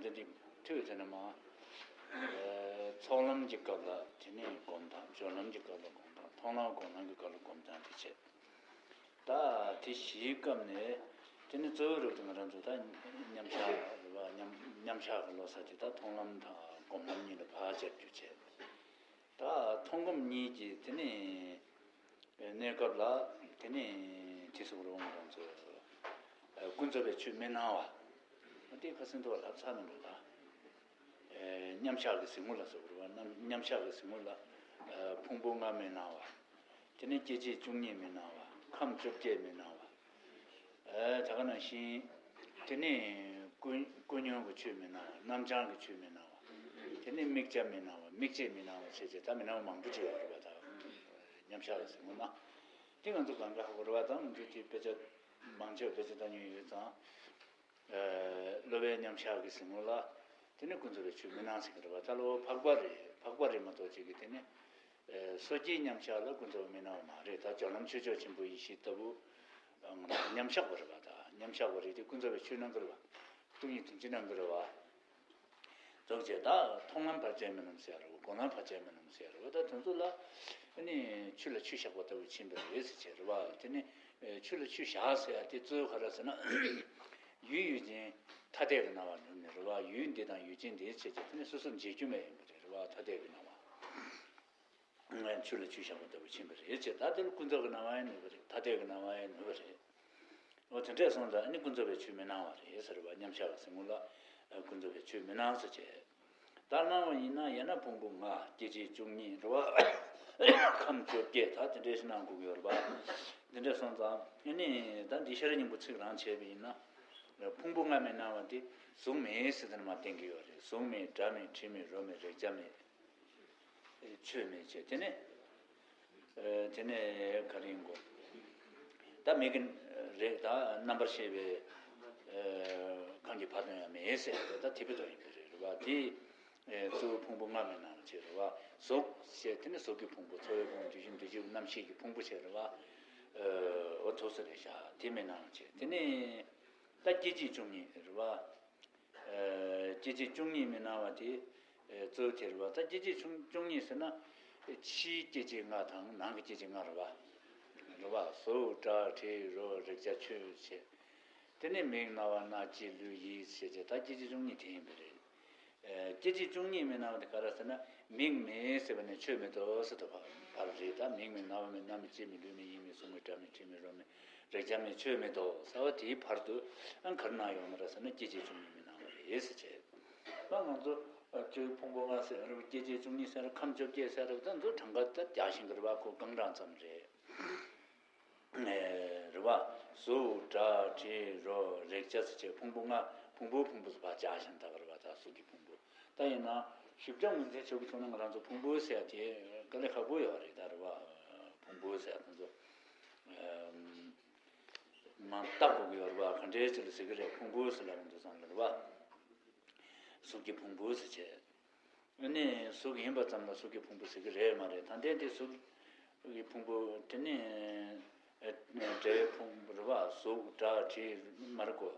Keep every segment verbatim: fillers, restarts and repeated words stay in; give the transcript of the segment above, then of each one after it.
འདི་འདི་ཐོས་ཚེ་ན་མ། ཚོགས་ལམ་གྱི་སྐབས་ལ་དེ་ནས་སྒོམ་དང་སྦྱོར་ལམ་གྱི་སྐབས་ལ་སྒོམ་དང་མཐོང་ལམ་སྒོམ་ལམ་གྱི་སྐབས་ལ་སྒོམ་དང་དེ་བྱས། ད་དེ་བཞིའི་སྐབས་ནས་དེ་ནི་གཙོ་བོ་རབ་ཏུ་ང་རང་ཚོ་ད་མཉམ་བཞག་རེད་བ། མཉམ་མཉམ་བཞག་གི་ལོ་གསར་དེ་ད་མཐོང་ལམ་དང་སྒོམ་ལམ་གཉིས་ལ་བག་ཆགས་རྒྱུ་བྱས། ད་མཐོང་སྒོམ་གཉིས་ཀྱི་དེ་ནི་གནས་སྐབས་ལ་དེ་ནི་དེ་སོགས་རུང་ང་རང་ཚོ་ཀུན་རྫོབ་པའི་ཆོས་མི་སྣང་བ། དེ་ཁ་སང་དུ་ལབ་ཚར་མི་འདུག་ད། མཉམ་བཞག་གི་གཟིགས་ངོ་ལ་སོགས་རེད་བ། མཉམ་མཉམ་བཞག་གི་གཟིགས་ངོ་ལ་ཕུང་པོ་ལྔ་མི་སྣང་བ། དེ་ནས་སྐྱེ་མཆེད་བཅུ་གཉིས་མི་སྣང་བ། ཁམས་བཅོ་བརྒྱད་མི་སྣང་བ། ད་ག་ནང་བཞིན་དེ་ནས་ཀུན་ཀུན་ཉོན་གྱི་ཆོས་མི་སྣང་བ། རྣམ་བྱང་གི་ཆོས་མི་སྣང་བ། དེ་ནས་དམིགས་བྱ་མི་སྣང་བ། དམིགས་བྱེད་མི་སྣང་བ་བྱས་བྱས་ད་མི་སྣང་བ་མང་པོ་ཅིག་ཡོད་རེད་བ། ད་མཉམ་བཞག་གི་གཟིགས་ངོ་ན་དེ་ང་ཚོ་གང་ག་ཧ་གོ་རེད་བ། ད་ང་ཚོ་དེ་དཔེ་ཆ་མང་ཆེ་བ་དཔེ་ཆ་ལྟ་མྱོང་ཡོད་ཙང་། སློབ་པའི་མཉམ་བཞག་གི་གཟིགས་ངོ་ལ་དེ་ནི་ཀུན་རྫོབ་པའི་ཆོས་མི་སྣང་ཟེར་གི་རེད་བ། ད་ལོ་འཕགས་པ་རེད། འཕགས་པ་རེད་མ་གཏོགས་ཅིག་གི་དེ་ནི་སོ་སྐྱེའི་མཉམ་བཞག་ལ་ཀུན་རྫོབ་མི་སྣང་བ་མ་རེད། ད་སྦྱོར་ལམ་ཆོས་མཆོག་ཆེན་པོའི་ཡེ་ཤེས་ལྟ་བུ་མཉམ་བཞག་པ་རེད་བ། ད་མཉམ་བཞག་པ་རེད་དེ་ཀུན་རྫོབ་པའི་ཆོས་སྣང་གི་རེད་བ། སྟོང་ཉིད་དོན་སྤྱི་སྣང་གི་རེད་བ། རྫོགས་བྱེད་ད་མཐོང་ལམ་བར་ཆད་མི་སྣང་ཟེར་རེད་བ། སྒོམ་ལམ་བར་ཆད་མི་སྣང་ཟེར་རེད་བ། ད་དེ་ཚོ་ལ་ཨ་ནི་ཆུ་ལ་ཆུ་བཞག་པ་ལྟ་བུ་ཕྱིན་པ་རེད་ཟེར་བྱས་རེད་བ། དེ་ནི་ཆུ་ལ་ཆུ་བཞག་ཟེར་ཡ་དེ་གཙོ་བོ་ག་རེ་ཟེར་ན། ཡུལ་ཡུལ་ཅན་ཐ་དད་ཀྱི་སྣང་བ་ནུབ་ནས་རེད་བ། ཡུལ་འདི་དང་ཡུལ་ཅན་འདི་བྱས་བྱས་དེ་ནི་སོ་སོར་འབྱེད་རྒྱུ་མེད་ཡིན་པ་རེད་བ། ཐ་དད་ཀྱི་སྣང་བ། ཆུ་ལ་ཆུ་བཞག་པ་ལྟ་བུ་ཕྱིན་པ་རེད་ཅེས། ད་དེ་ལ་ཀུན་རྫོབ་ཀྱི་སྣང་བ་ཡང་ནུབ་པ་རེད། ཐ་དད་ཀྱི་སྣང་བ་ཡང་ནུབ་པ་རེད། འོ་དེ་འདྲས་སོང་ཙང་ཨ་ནི་ཀུན་རྫོབ་པའི་ཆོས་མི་སྣང་བ་རེད་ཟེར་བ། མཉམ་བཞག་གི་གཟིགས་ངོ་ལ་ཀུན་རྫོབ་པའི་ཆོས་མི་སྣང་ཟེར་བྱས། ད་སྣང་བ་ཡིན་ན་ཡང་ན་ཕུང་པོ་ལྔ་སྐྱེ་མཆེད་བཅུ་གཉིས་རེད་བ། ཁམས་བཅོ་བརྒྱད་ད་དེ་འདྲས་ཤིག་སྣང་དགོས་ཀྱི་ཡོད་རེད་བ། དེ་འདྲས་སོང་ཙང་ཨ་ནི་ད་འདི་ཤེས་རབ་སྙིང་པོ་ཚིག་རང་བྱས་པ་ཡིན་ན། ཕུང་པོ་ལྔ་མི་སྣང་བ་དེ་གཟུགས་མེད་ཟེར་དེ་ནས་མར་བསྟན་གྱི་ཡོད་རེད། གཟུགས་མེད། སྒྲ་མེད། དྲི་མེད། རོ་མེད། རེག་བྱ་མེད། ཆོས་མེད་ཅེས། དེ་ནས་དེ་ནས་ག་རེ་ཡིན་གོ། ད་མིག་གི་རེག་ད་རྣམ་པར་ཤེས་པའི་ཁམས་ཀྱི་ཕ་དོན་ཡང་མེད་ཟེར་ད་དེ་བས་དོན་ཡིན་པ་རེད་བ། དེ་གཙོ་བོ་ཕུང་པོ་ལྔ་མི་སྣང་བ་ཅེས་རེད་བ། གཟུགས་ཞེས་དེ་ནི་གཟུགས་ཀྱི་ཕུང་པོ། ཚོར་བའི་ཕུང་པོ། འདུ་ཤེས་འདུ་བྱེད་རྣམ་ཤེས་ཀྱི་ཕུང་པོ་ཅེས་རེད་བ། འོ་ཐུགས་སུ་རེད་བཞག་དེ་མི་སྣང་བ་ཅེས། དེ་ནས་ད་སྐྱེ་མཆེད་བཅུ་གཉིས་རེད་བ། སྐྱེ་མཆེད་བཅུ་གཉིས་མི་སྣང་བ་དེ་གཙོ་བོ་དེ་རེད་བ། ད་སྐྱེ་མཆེད་བཅུ་བཅུ་གཉིས་ཟེར་ན་ཕྱིའི་སྐྱེ་མཆེད་ལྔ་དང་ནང་གི་སྐྱེ་མཆེད་ལྔ་རེད་བ། རེད་བ། གཟུགས་སྒྲ་དྲི་རོ་རེག་བྱ་ཆོས་བྱེད། དེ་ནས་མིག་རྣ་བ་སྣ་ལྕེ་ལུས་ཡིད་ཟེར་བྱས་ད་སྐྱེ་མཆེད་བཅུ་གཉིས་དེ་ཡིན་པ་རེད། སྐྱེ་མཆེད་བཅུ་གཉིས་མི་སྣང་བ་དེ་ག་རེ་ཟེར་ན་མིག་མེད་ཟེར་བ་ནས་ཆོས་མེད་དོ་ཟེར་དུས་བར་རེད། ད་མིག་མེད་རྣ་བ་མེད་སྣ་མེད་ལྕེ་མེད་ལུས་མེད་ཡིད་མེད་གཟུགས་མེད་སྒྲ་མེད་དྲི་མེད་རོ་མེད། རེག་བྱ་མེད་ཆོས་མེད་དོ་ཟེར་བ་དེའི་བར་དུ་ཨང་ག་རེ་སྣང་ཡོད་མ་རེད་ཟེར་ན་སྐྱེ་མཆེད་བཅུ་གཉིས་མི་སྣང་བ་རེད་ཟེར་བྱས། ད་ང་ཚོ་ཨ་ཆོས་ཕུང་པོ་ལྔ་ཟེར་རེད། སྐྱེ་མཆེད་བཅུ་གཉིས་ཟེར་རེད། ཁམས་བཅོ་བརྒྱད་ཟེར་རེད། ད་ཚོ་གྲངས་ཀ་ད་རྒྱག་བཞིན་གི་རེད་བ། ཁོ་རྐང་གྲངས་ཙམ་རེད། རེད་བ། གཟུགས་སྒྲ་དྲི་རོ་རེག་བྱ་ཟེར་བྱས་ཕུང་པོ་ལྔ་ཕུང་པོ་ཕུང་པོ་ཟེར་བ་རྒྱག་བཞིན་ད་གི་རེད་བ། ད་གཟུགས་ཀྱི་ཕུང་པོ། ད་ཡིན་ན་ཞིབ་ཆ་ངོས་འཛིན་བྱེད་དགོས་བྱུང་ན་ང་རང་ཚོ་ཕུང་པོ་ཟེར་ཡ་དེ་དཀའ་ལས་ཁག་པོ་ཡོད་རེད་ད་རེད་བ། ཕུང་པོ་ཟེར་ཡ་དེ་ཚོ་མ་བརྟག་དགོས་ཀྱི་ཡོད་རེད་བ། ག་འདྲའི་ཅིག་ལ་ཟེར་གི་རེད། ཕུང་པོ་ཟེར་ལབ་ཡོང་དུས་ཙམ་ལ་རེད་བ། གཟུགས་ཀྱི་ཕུང་པོ་ཟེར་བྱས། ཨ་ནི་གཟུགས་ཡིན་པ་ཙམ་ལ་གཟུགས་ཀྱི་ཕུང་པོ་ཟེར་གི་རེད་མ་རེད། ད་ལྟའི་འདི་གཟུགས་ཀྱི་ཕུང་པོ་དེ་ནི་ཨ་སྒྲའི་ཕུང་པོ་རེད་བ། གཟུགས་སྒྲ་དྲི་མ་རེད་གོ།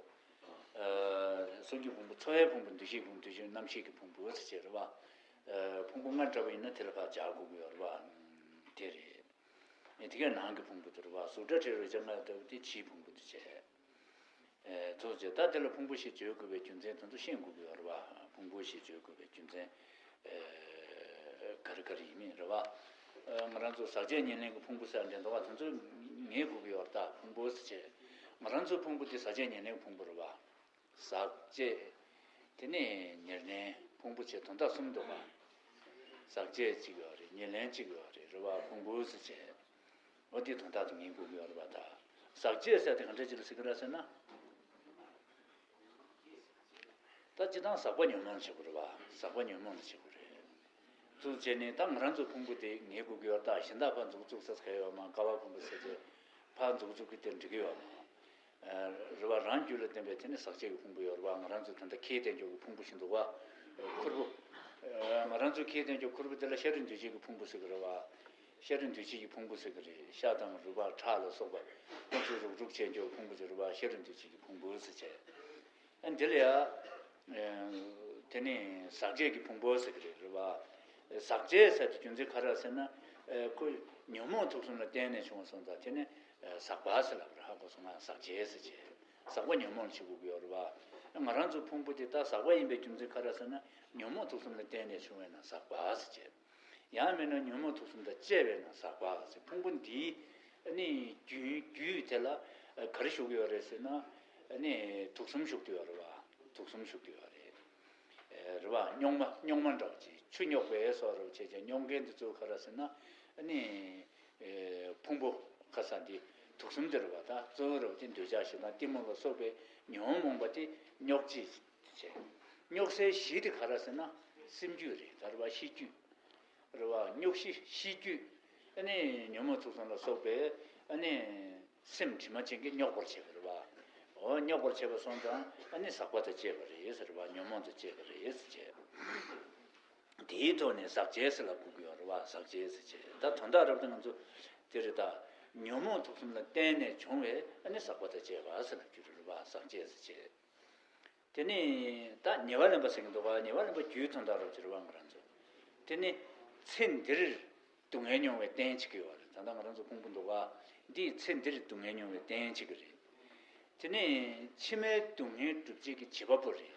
ཨ་གཟུགས་ཀྱི་ཕུང་པོ། ཚོར་བའི་ཕུང་པོ། འདུ་ཤེས་ཕུང་པོ། འདུ་བྱེད་རྣམ་ཤེས་ཀྱི་ཕུང་པོ་ཟེར་བྱས་རེད་བ། ཨ་ཕུང་པོ་ལྔ་འདྲ་བ་ཡིན་ན་དེ་ལ་ཕར་སྦྱར་དགོས་ཀྱི་ཡོད་རེད་བ། དེ་རེད། དེ་གའི་ནང་གི་ཕུང་པོ་དེ་རེད་བ། གཟུགས་སྒྲ་དྲི་རོ་རེག་བྱ་ལྔ་ལྟ་བུ་དེ་ཕྱིའི་ཕུང་པོ་དེ་བྱས། ཨེ་ཐུགས་རྗེ། ད་དེ་ལ་ཕུང་པོ་ཞེས་བརྗོད་དགོས་པའི་རྒྱུ་མཚན་དེ་ཚོ་ཤེས་དགོས་ཀྱི་ཡོད་རེད་བ། ཕུང་པོ་ཞེས་བརྗོད་དགོས་པའི་རྒྱུ་མཚན་ཨེ་ག་རེ་ག་རེ་ཡིན་མིན་རེད་བ། ཨེ་ང་རང་ཚོ་ཟག་བཅས་ཉེར་ལེན་གྱི་ཕུང་པོ་ཟེར་འདྲ་འདུག་བ། དེ་ཚོ་ངེས་དགོས་ཀྱི་ཡོད་རེད། ད་ཕུང་པོ་ཟེར་བྱས། ང་རང་ཚོའི་ཕུང་པོ་དེ་ཟག་བཅས་ཉེར་ལེན་གྱི་ཕུང་པོ་རེད་བ། ཟག་བཅས། དེ་ནས་ཉེར་ལེན། ཕུང་པོ་བྱས་དོན་དག་གསུམ་འདུག་ག་ཟག་བཅས་གཅིག་ཡོད་རེད། ཉེར་ལེན་གཅིག་ཡོད་རེད། རེད་བ། ཕུང་པོ་ཟེར་བྱས། འོ་དེ་དོན་དག་ཏུ་ངེས་དགོས་ཀྱི་ཡོད་རེད་བ། ད་ཟག་བཅས་ཟེར་དེ་ག་འདྲ་ཅིག་ལ་ཟེར་གི་རེད་ཟེར་ན། ད་སྤྱིར་བཏང་ཟག་པ་ཉོན་མོངས་ལ་བྱེད་དགོས་རེད་བ། ཟག་པ་ཉོན་མོངས་ལ་བྱེད་དགོས་རེད། ཚུལ་བྱས་ནས་ད་ང་རང་ཚོའི་ཕུང་པོ་དེ་ངེས་དགོས་ཀྱི་ཡོད་རེད། ད་གཞན་དག་ཕར་མཛུབ་བཙུགས་ས་ག་ཡོད་མ། ཀ་བ་ཕུང་པོ་ཟེར་བྱས་ཕར་མཛུབ་བཙུགས་ཀྱི་དེ་འགྲིག་གི་ཡོད་མ། རེད་བ། རང་རྒྱུད་ལ་ལྡན་པའི་དེ་ནི་ཟག་བཅས་ཀྱི་ཕུང་པོ་ཡོད་རེད་བ། ང་རང་ཚོ་ད་ལྟ་ཁའི་དལ་འབྱོར་གྱི་ཕུང་པོ་ཞིག་འདུག་བ། ཁུར་པོ། ང་རང་ཚོ་ཁའི་དལ་འབྱོར་ཁུར་པོ་དེ་ལ་ཤ་རུས་འདུས་བྱས་ཀྱི་ཕུང་པོ་ཟེར་གི་རེད་བ། ཤ་རུས་འདུས་བྱས་ཀྱི་ཕུང་པོ་ཟེར་གི་རེད། ཤ་དང་རུས་པ་ཁྲག་ལ་སོགས་པ་ཁོང་ཚོ་རུག་རུག་བྱས་འགྱོ་ཕུང་པོ་ཟེར་བ། ཤ་རུས་འདུས་བྱས་ཀྱི་ཕུང་པོ་ཟེར་བྱས། ཨ་འདི་ལ་ཡ། དེ་ནི་ཟག་བཅས་ཀྱི་ཕུང་པོ་ཟེར་གྱི་རེད། རེད་བ། ཟག་བཅས་ཟེར་དེ་རྒྱུ་མཚན་ག་རེ་ཟེར་ན། ཁོ་ཉོན་མོངས་དུག་གསུམ་ལ་བརྟེན་ནས་བྱུང་བ་སོང་ཙང་དེ་ནི་ཟག་པ་ཟེར་ལབ་རེད། ཧ་གོ་སོང་ང་། ཟག་བཅས་ཟེར་བྱས། ཟག་པ་ཉོན་མོངས་ལ་བྱེད་དགོས་ཀྱི་ཡོད་རེད་བ། ང་རང་ཚོའི་ཕུང་པོ་དེ་ད་ཟག་པ་ཡིན་པའི་རྒྱུ་མཚན་ག་རེ་ཟེར་ན། ཉོན་མོངས་དུག་གསུམ་ལ་བརྟེན་ནས་བྱུང་བས་ན་ཟག་པ་ཟེར་བྱས། ཡང་མིན་ན་ཉོན་མོངས་དུག་གསུམ་དང་བཅས་པས་ན་ཟག་པ་ཟེར། ཕུང་པོ་འདིའི་ཨ་ནི་རྒྱུན་རྒྱུད་དེ་ལ་ག་རེ་ཞུགས་ཡོད་རེད་ཟེར་ན། ཨ་ནི་དུག་གསུམ་ཞུགས་ཡོད་རེད་བ། དུག་གསུམ་ཞུགས་ཡོད་རེད། རེད་བ། རྙོག་མ་རྙོག་མ་འདྲ་བོ་ཅིག་ཆུ་རྙོག་པའི་བཟོ་འདྲ་བོ་བྱས་བྱས་རྙོག་མཁན་དེ་ཚོ་ག་རེ་ཟེར་ན། ཨ་ནི་ཕུང་པོ་ཁ་ས་འདི་དུག་གསུམ་དེ་རེད་བ། ད་གཙོ་བོ་རེད་བ། དེ་འདོད་ཆགས་ཞེ་སྡང་གཏི་མུག་ལ་སོགས་པའི་ཉོན་མོངས་པ་དེ་རྙོག་བྱེད་བྱས། རྙོག་སའི་གཞི་དེ་ག་རེ་ཟེར་ན་སེམས་རྒྱུད་རེད། ད་རེད་བ། ཤེས་རྒྱུད། རེད་བ། རྙོག་གཞི་ཤེས་རྒྱུད། ཨ་ནི་ཉོན་མོངས་དུག་གསུམ་ལ་སོགས་པའི་ཨ་ནི་སེམས་དྲི་མ་ཅན་གྱིས་རྙོག་པར་བྱེད་པ་རེད་བ། འོ། རྙོག་པར་བྱེད་པ་སོང་ཙང་ཨ་ནི་ཟག་པ་དང་བཅས་པ་རེད་ཟེར་བ། ཉོན་མོངས་དང་བཅས་པ་རེད་ཟེར་བྱས། དེའི་ཐོག་ནས་ཟག་བཅས་ཟེར་ལབ་དགོས་ཀྱི་ཡོད་རེད་བ། ཟག་བཅས་ཟེར་བྱས། ད་དོན་དག་རབ་ཏུ་ང་ཚོ་དེ་རེད། ད་ཉོན་མོངས་དུག་གསུམ་ལ་བརྟེན་ནས་བྱུང་བའི་ཨ་ནི་ཟག་པ་དང་བཅས་པ་ཟེར་ལབ་རྒྱུ་རེད་བ། ཟག་བཅས་ཟེར་བྱས། དེ་ནི་ད་ཉེ་བ་ལེན་པ་ཟེར་གྱི་འདུག་ག་ཉེ་བ་ལེན་པ་རྒྱུའི་དོན་དག་རབ་ཅིག་རེད་བ། ང་རང་ཚོ་དེ་ནི་ཚེ་འདིར་སྡུག་བསྔལ་མྱོང་བའི་རྟེན་བྱེད་ཀྱི་ཡོད་རེད། ད་ལྟ་ང་རང་ཚོ་ཕུང་པོ་འདུག་ག་འདིས་ཚེ་འདིར་སྡུག་བསྔལ་མྱོང་བའི་རྟེན་བྱེད་ཀྱི་རེད། དེ་ནི་ཕྱི་མའི་སྡུག་བསྔལ་སྒྲུབ་བྱེད་ཀྱི་བྱེད་པ་པོ་རེད།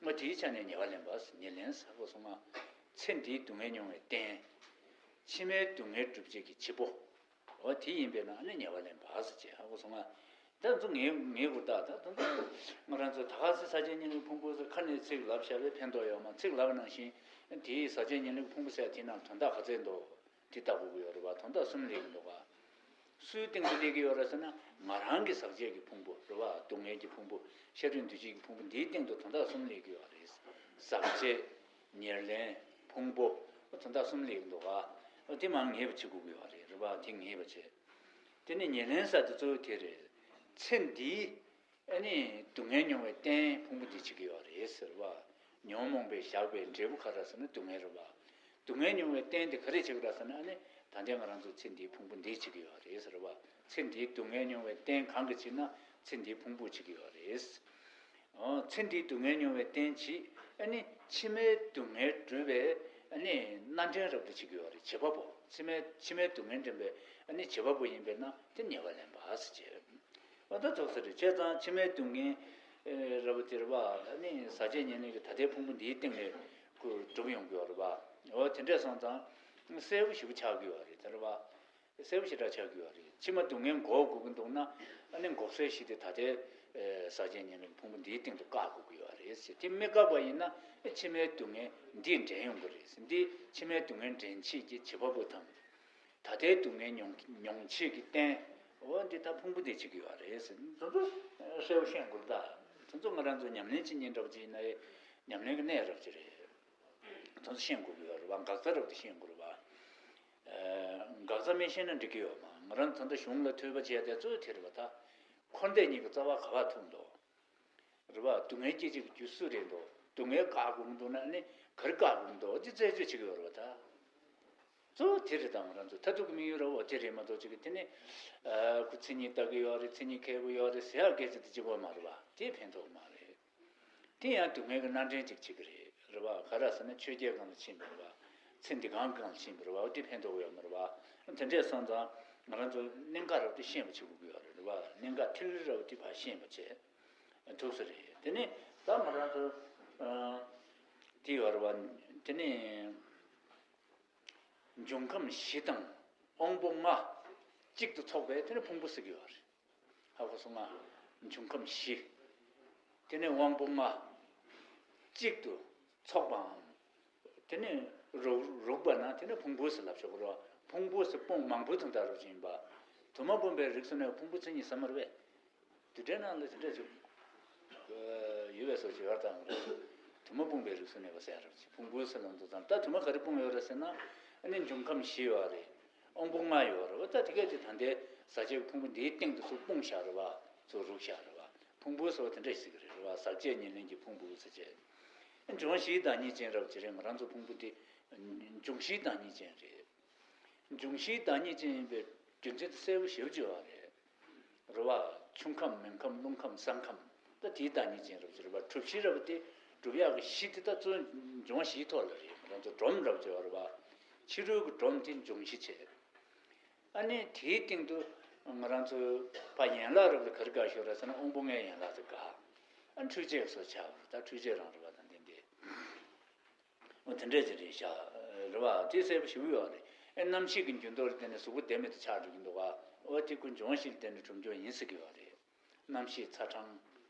ཨ། དེའི་ཆ་ནས་ཉེ་བ་ལེན་པ་ཟེར། ཉེར་ལེན་ཟེར་གོ་སོང་ང་། ཚེ་འདིའི་སྡུག་བསྔལ་མྱོང་བའི་རྟེན། ཕྱི་མའི་སྡུག་བསྔལ་སྒྲུབ་བྱེད་ཀྱི་བྱེད་པོ། འོ། དེ་ཡིན་པས་ན་ཨ་ནི་ཉེ་བ་ལེན་པ་ཟེར་བྱས། ཧ་གོ་སོང་ང་། ད་ཚོ་ངའི་ངའི་གུ་བརྟག་ད་ད་ང་རང་ཚོ་ད་ག་སེ་ཟག་བཅས་ཉེར་ལེན་ཕུང་པོ་ཟེར་ཁ་ནས་ཚིག་ལབ་བཞག་པས་ཕན་ཐོགས་ཡོད་མ། ཚིག་ལབ་པ་ནང་བཞིན་དེའི་ཟག་བཅས་ཉེར་ལེན་ཕུང་པོ་ཟེར་དེའི་ནང་དོན་དག་ག་ཚད་འདུག་དེ་ལྟ་དགོས་ཀྱི་ཡོད་རེད་བ། དོན་དག་གསུམ་སླེབས་ཀྱི་འདུག་ག་སུའི་སྟེང་དུ་སླེབས་ཀྱི་ཡོད་རེད་ཟེར་ན། ང་རང་གི་ཟག་བཅས་ཀྱི་ཕུང་པོ་རེད་བ། སྡུག་བསྔལ་གྱི་ཕུང་པོ། ཤ་རུས་འདུ་བྱེད་ཀྱི་ཕུང་པོ་འདིའི་སྟེང་དུ་དོན་དག་གསུམ་སླེབས་ཀྱི་ཡོད་རེད། ཟག་བཅས། ཉེར་ལེན། ཕུང་པོ། དོན་དག་གསུམ་སླེབས་ཀྱི་འདུག་ག་དེ་མར་ངེས་པ་བྱེད་དགོས་ཀྱི་ཡོད་རེད། རེད་བ། དེ་ངེས་པ་བྱེད། དེ་ནི་ཉེར་ལེན་ཟེར་དེ་གཙོ་བོ་དེ་རེད། ཚེ་འདིའི་ཨ་ནི་སྡུག་བསྔལ་མྱོང་བའི་རྟེན་ཕུང་པོ་འདི་བྱེད་ཀྱི་ཡོད་རེད་ཟེར་བ། ཉོན་མོངས་པས་བཞག་པའི་འབྲས་བུ་ག་རེ་ཟེར་ན་སྡུག་བསྔལ་རེད་བ། སྡུག་བསྔལ་མྱོང་བའི་རྟེན་དེ་ག་རེ་བྱེད་ཀྱི་རེད་ཟེར་ན། ཨ་ནི་ད་ལྟའི་ང་རང་ཚོ་ཚེ་འདིའི་ཕུང་པོ་འདི་བྱེད་ཀྱི་ཡོད་རེད་ཟེར་བ། ཚེ་འདིའི་སྡུག་བསྔལ་མྱོང་བའི་རྟེན་གང་གི་བྱེད་ན་ཚེ་འདིའི་ཕུང་པོ་བྱེད་ཀྱི་ཡོད་རེད། འོ། ཚེ་འདིའི་སྡུག་བསྔལ་མྱོང་བའི་རྟེན་བྱེད། ཨ་ནི་ཕྱི་མའི་སྡུག་བསྔལ་སྒྲུབ་པའི་ཨ་ནི་སྣ་འདྲེན་རབ་ཏུ་བྱེད་ཀྱི་ཡོད་རེད། བྱེད་པ་པོ། ཕྱི་མའི་ཕྱི་མའི་སྡུག་བསྔལ་འདྲེན་པའི་ཨ་ནི་བྱེད་པ་པོ་ཡིན་པས་ན་དེ་ཉེ་བ་ལེན་པ་ཟེར་བྱས། འོ། ད་ཚོགས་ས་རེད། བྱས་ཙང་ཕྱི་མའི་སྡུག་བསྔལ་རབ་དེ་རེད་བ། ཨ་ནི་ཟག་བཅས་ཉེར་ལེན་གྱི་ད་ལྟའི་ཕུང་པོ་འདིའི་སྟེང་ནས་ཁོ་སྒྲུབ་ཡོང་གི་ཡོད་རེད་བ། འོ། དེ་འདྲས་སོང་ཙང་གསལ་པོ་ཞེ་པོ་ཆགས་ཀྱི་ཡོད་རེད། དེ་རེད་བ། གསལ་པོ་ཞེ་དྲག་ཆགས་ཀྱི་ཡོད་རེད། ཕྱི་མ་སྡུག་བསྔལ་འགོག་དགོས་ཀྱི་འདུག་ན། ཨ་ནི་འགོག་སའི་གཞི་དེ་ད་ལྟའི་ཨེ་ཟག་བཅས་ཉེར་ལེན་ཕུང་པོ་འདིའི་སྟེང་དུ་བཀག་དགོས་ཀྱི་ཡོད་རེད་ཟེར། དེ་མི་བཀག་པ་ཡིན་ན་ཨེ་ཕྱི་མའི་སྡུག་བསྔལ་འདིས་འདྲེན་ཡོང་གི་རེད་ཟེར། འདི་ཕྱི་མའི་སྡུག་བསྔལ་འདྲེན་བྱེད་ཀྱི་བྱེད་པ་པོ་དང་། ད་ལྟའི་སྡུག་བསྔལ་མྱོང་མྱོང་བྱེད་ཀྱི་རྟེན། འོ། འདི་ད་ཕུང་པོ་འདི་བྱེད་ཀྱི་ཡོད་རེད་ཟེར། དེ་ཚོ་གསལ་པོ་ཤེས་དགོས་རེད་ད། དེ་ཚོ་ང་རང་ཚོ་ཉམས་ལེན་བྱེད་མཁན་འདྲ་པོ་ཅིག་ཡིན་ན་ཨེ་ཉམས་ལེན་གྱི་གནད་རབ་ཅིག་རེད། དོན་ཤེས་དགོས་ཀྱི་ཡོད་རེད་བ། འགག་རྩ་རབ་ཏུ་ཤེས་དགོས་རེད་བ། ཨ། འགག་རྩ་མི་ཤེས་ན་འགྲིག་གི་ཡོད་མ། ང་རང་ད་ལྟ་གཞུང་ལ་ཐོས་པ་བྱས་ཏེ་གཙོ་བོ་དེ་རེད་བ། ད་འཁོར་འདས་གཉིས་ཀྱི་རྩ་བ་ག་པར་ཐུག་འདུག་རེད་བ། སྡུག་བསྔལ་སྐྱེད་བྱེད་ཀྱི་རྒྱུ་སུ་རེད་འདུག་སྡུག་བསྔལ་བཀག་དགོས་ཀྱི་འདུག་ན་ཨ་ནི་ག་རེ་བཀག་དགོས་ཀྱི་འདུག་འདི་རྩད་གཅོད་བྱེད་ཀྱི་ཡོད་རེད་བ། ད་གཙོ་བོ་དེ་རེད། ད་ང་རང་ཚོ་མཐར་ཐུག་གི་དམིགས་ཡུལ་རེད་བ། དེ་རེད་མ་གཏོགས་ཅིག་གི་དེ་ནི། ཨ། ཁོ་མཚན་ཉིད་ལྟ་གི་ཡོད་རེད། མཚན་ཉིད་མཁས་པོ་ཡོད་རེད་ཟེར་ཡག་སྐད་ཆ་དེ་གཅིག་པོ་མ་རེད་བ། དེ་ཕན་ཐོགས་མ་རེད། དེ་ཡང་སྡུག་བསྔལ་གྱི་སྣ་འདྲེན་ཅིག་བྱེད་ཀྱི་རེད། རེད་བ། ག་རེ་ཟེར་ན་ཆོས་བརྒྱད་སྒང་ལ་ཕྱིན་པ་རེད་བ། ཚེ་འདི་གང་གི་སྒང་ལ་ཕྱིན་པ་རེད་བ། འོ། དེ་ཕན་ཐོགས་ཡོད་མ་རེད་བ། དེ་འདྲས་སོང་ཙང་ང་རང་ཚོ་གནད་འགག་རབ་དེ་ཤེས་པ་བྱེད་དགོས་ཀྱི་ཡོད་རེད། རེད་བ། གནད་འགག་ཐིག་ལེ་རབ་དེ་ཕར་ཤེས་པ་བྱེད་ཐུབ་ས་རེད། དེ་ནས་ད་ང་རང་ཚོ་ཨ་དེ་ཡོད་རེད་བ། དེ་ནས་འབྱུང་ཁམས་བཞི་དང་དབང་པོ་ལྔ་གཅིག་ཏུ་ཚོགས་པའི་དེ་ནི་ཕུང་པོ་ཟེར་གྱི་ཡོད་རེད། ཧ་གོ་སོང་ང་། འབྱུང་ཁམས་བཞི། དེ་ནས་དབང་པོ་ལྔ་གཅིག་ཏུ་ཚོགས་པའམ། དེ་ནས་རུག་རུག་པ་ན་དེ་ནས་ཕུང་པོ་ཟེར་ལབ་ཆོག་གི་རེད་བ། ཕུང་པོ་ཟེར་དཔུང་མང་པོའི་དོན་དག་རུ་ཅིག་ཡིན་པ། དུ་མ་སྤུངས་པའི་རིགས་སུ་གནས་པ་ཕུང་པོ་མཚན་ཉིད་ཟེར་མ་རེད་པས། དེ་འདྲའི་ནང་ལ་དེ་འདྲ་ཅིག་ཡོད་པའི་བཟོ་ཅིག་ཡོད་དང་རེད། དུ་མ་སྤུངས་པའི་རིགས་སུ་གནས་པ་ཟེར་ར་ཅིག་ཕུང་པོ་ཟེར་ལབ་འདུག་དང་། ད་དུ་མ་ག་རེ་སྤུངས་ཡོད་རེད་ཟེར་ན། ཨ་ནི་འབྱུང་ཁམས་བཞི་ཡོད་རེད། དབང་པོ་ལྔ་ཡོད་རེད་བ། ད་དེ་གས་དེ་ད་ལྟའི་ཟག་བཅས་ཀྱི་ཕུང་པོ་འདིའི་སྟེང་དུ་ཚུར་སྤུངས་བཞག་རེད་བ། ཚུར་རུག་བཞག་རེད་བ། ཕུང་པོ་ཟེར་བ་དེ་འདྲ་ཞིག་རེད། རེད་བ། ཟག་བཅས་ཉེར་ལེན་གྱི་ཕུང་པོ་ཟེར་བྱས། འབྱུང་བཞིའི་བདག་ཉིད་ཅན་རབ་ཅིག་རེད། ང་རང་ཚོ་ཕུང་པོ་འདི་འབྱུང་བཞིའི་བདག་ཉིད་ཅན་རེད། འབྱུང་བཞིའི་བདག་ཉིད་ཅན་ཡིན་པའི་རྒྱུ་མཚན་དེ་གསལ་པོ་ཞེ་པོ་ཅིག་ཡོད་རེད། རེད་བ། ཆུ་ཁམས་མེ་ཁམས་རླུང་ཁམས་ས་ཁམས། ད་དེའི་བདག་ཉིད་ཅན་རབ་ཅིག་རེད་བ། གྲུ་བཞི་རབ་དེ་ སྒྲུབ་ཡག་གི་གཞི་དེ་ད་གཙོ་འབྱུང་བ་བཞིའི་ཐོག་ལ་རེད། ང་རང་ཚོ་སྒྲོམ་རབ་ཅེས་པ་རེད་བ། ཕྱི་རོལ་གྱི་སྒྲོམ་དེ་འབྱུང་གཞི་བྱས། ཨ་ནི་དེའི་སྟེང་དུ་ང་རང་ཚོ་ཕ་ཡན་ལག་རབ་དེ་ག་རེ་དགའ་ཤོས་རེད་ཟེར་ན་དབང་པོ་ལྔའི་ཡན་ལག་དེ་དགའ། ཨ་འཕྲུལ་ཆས་སོགས་ཆགས་པ་ད་འཕྲུལ་ཆས་རང་རེད་བ་དང་ལྡན་ཏེ། འོ་དེ་འདྲས་ཅིག་རེད་ཤག་རེད་བ། དེ་གསལ་པོ་ཞེ་པོ་ཡོད་རེད། ཨེ་རྣམ་ཤེས་ཀྱི་འགྱུར་ལྡོག་ལ་བརྟེན་ནས་གཟུགས་པོ་བདེ་མེད་དུ་ཆགས་འགྲོ་གི་འདུག་བ། འོ་དེ་ཀུན་འབྱུང་བཞི་ལ་བརྟེན་ནས་གྲུབ་འབྱུང་ཡིན་ཟེར་གི་ཡོད་རེད། རྣམ་ཤེས་ཚ་གྲང་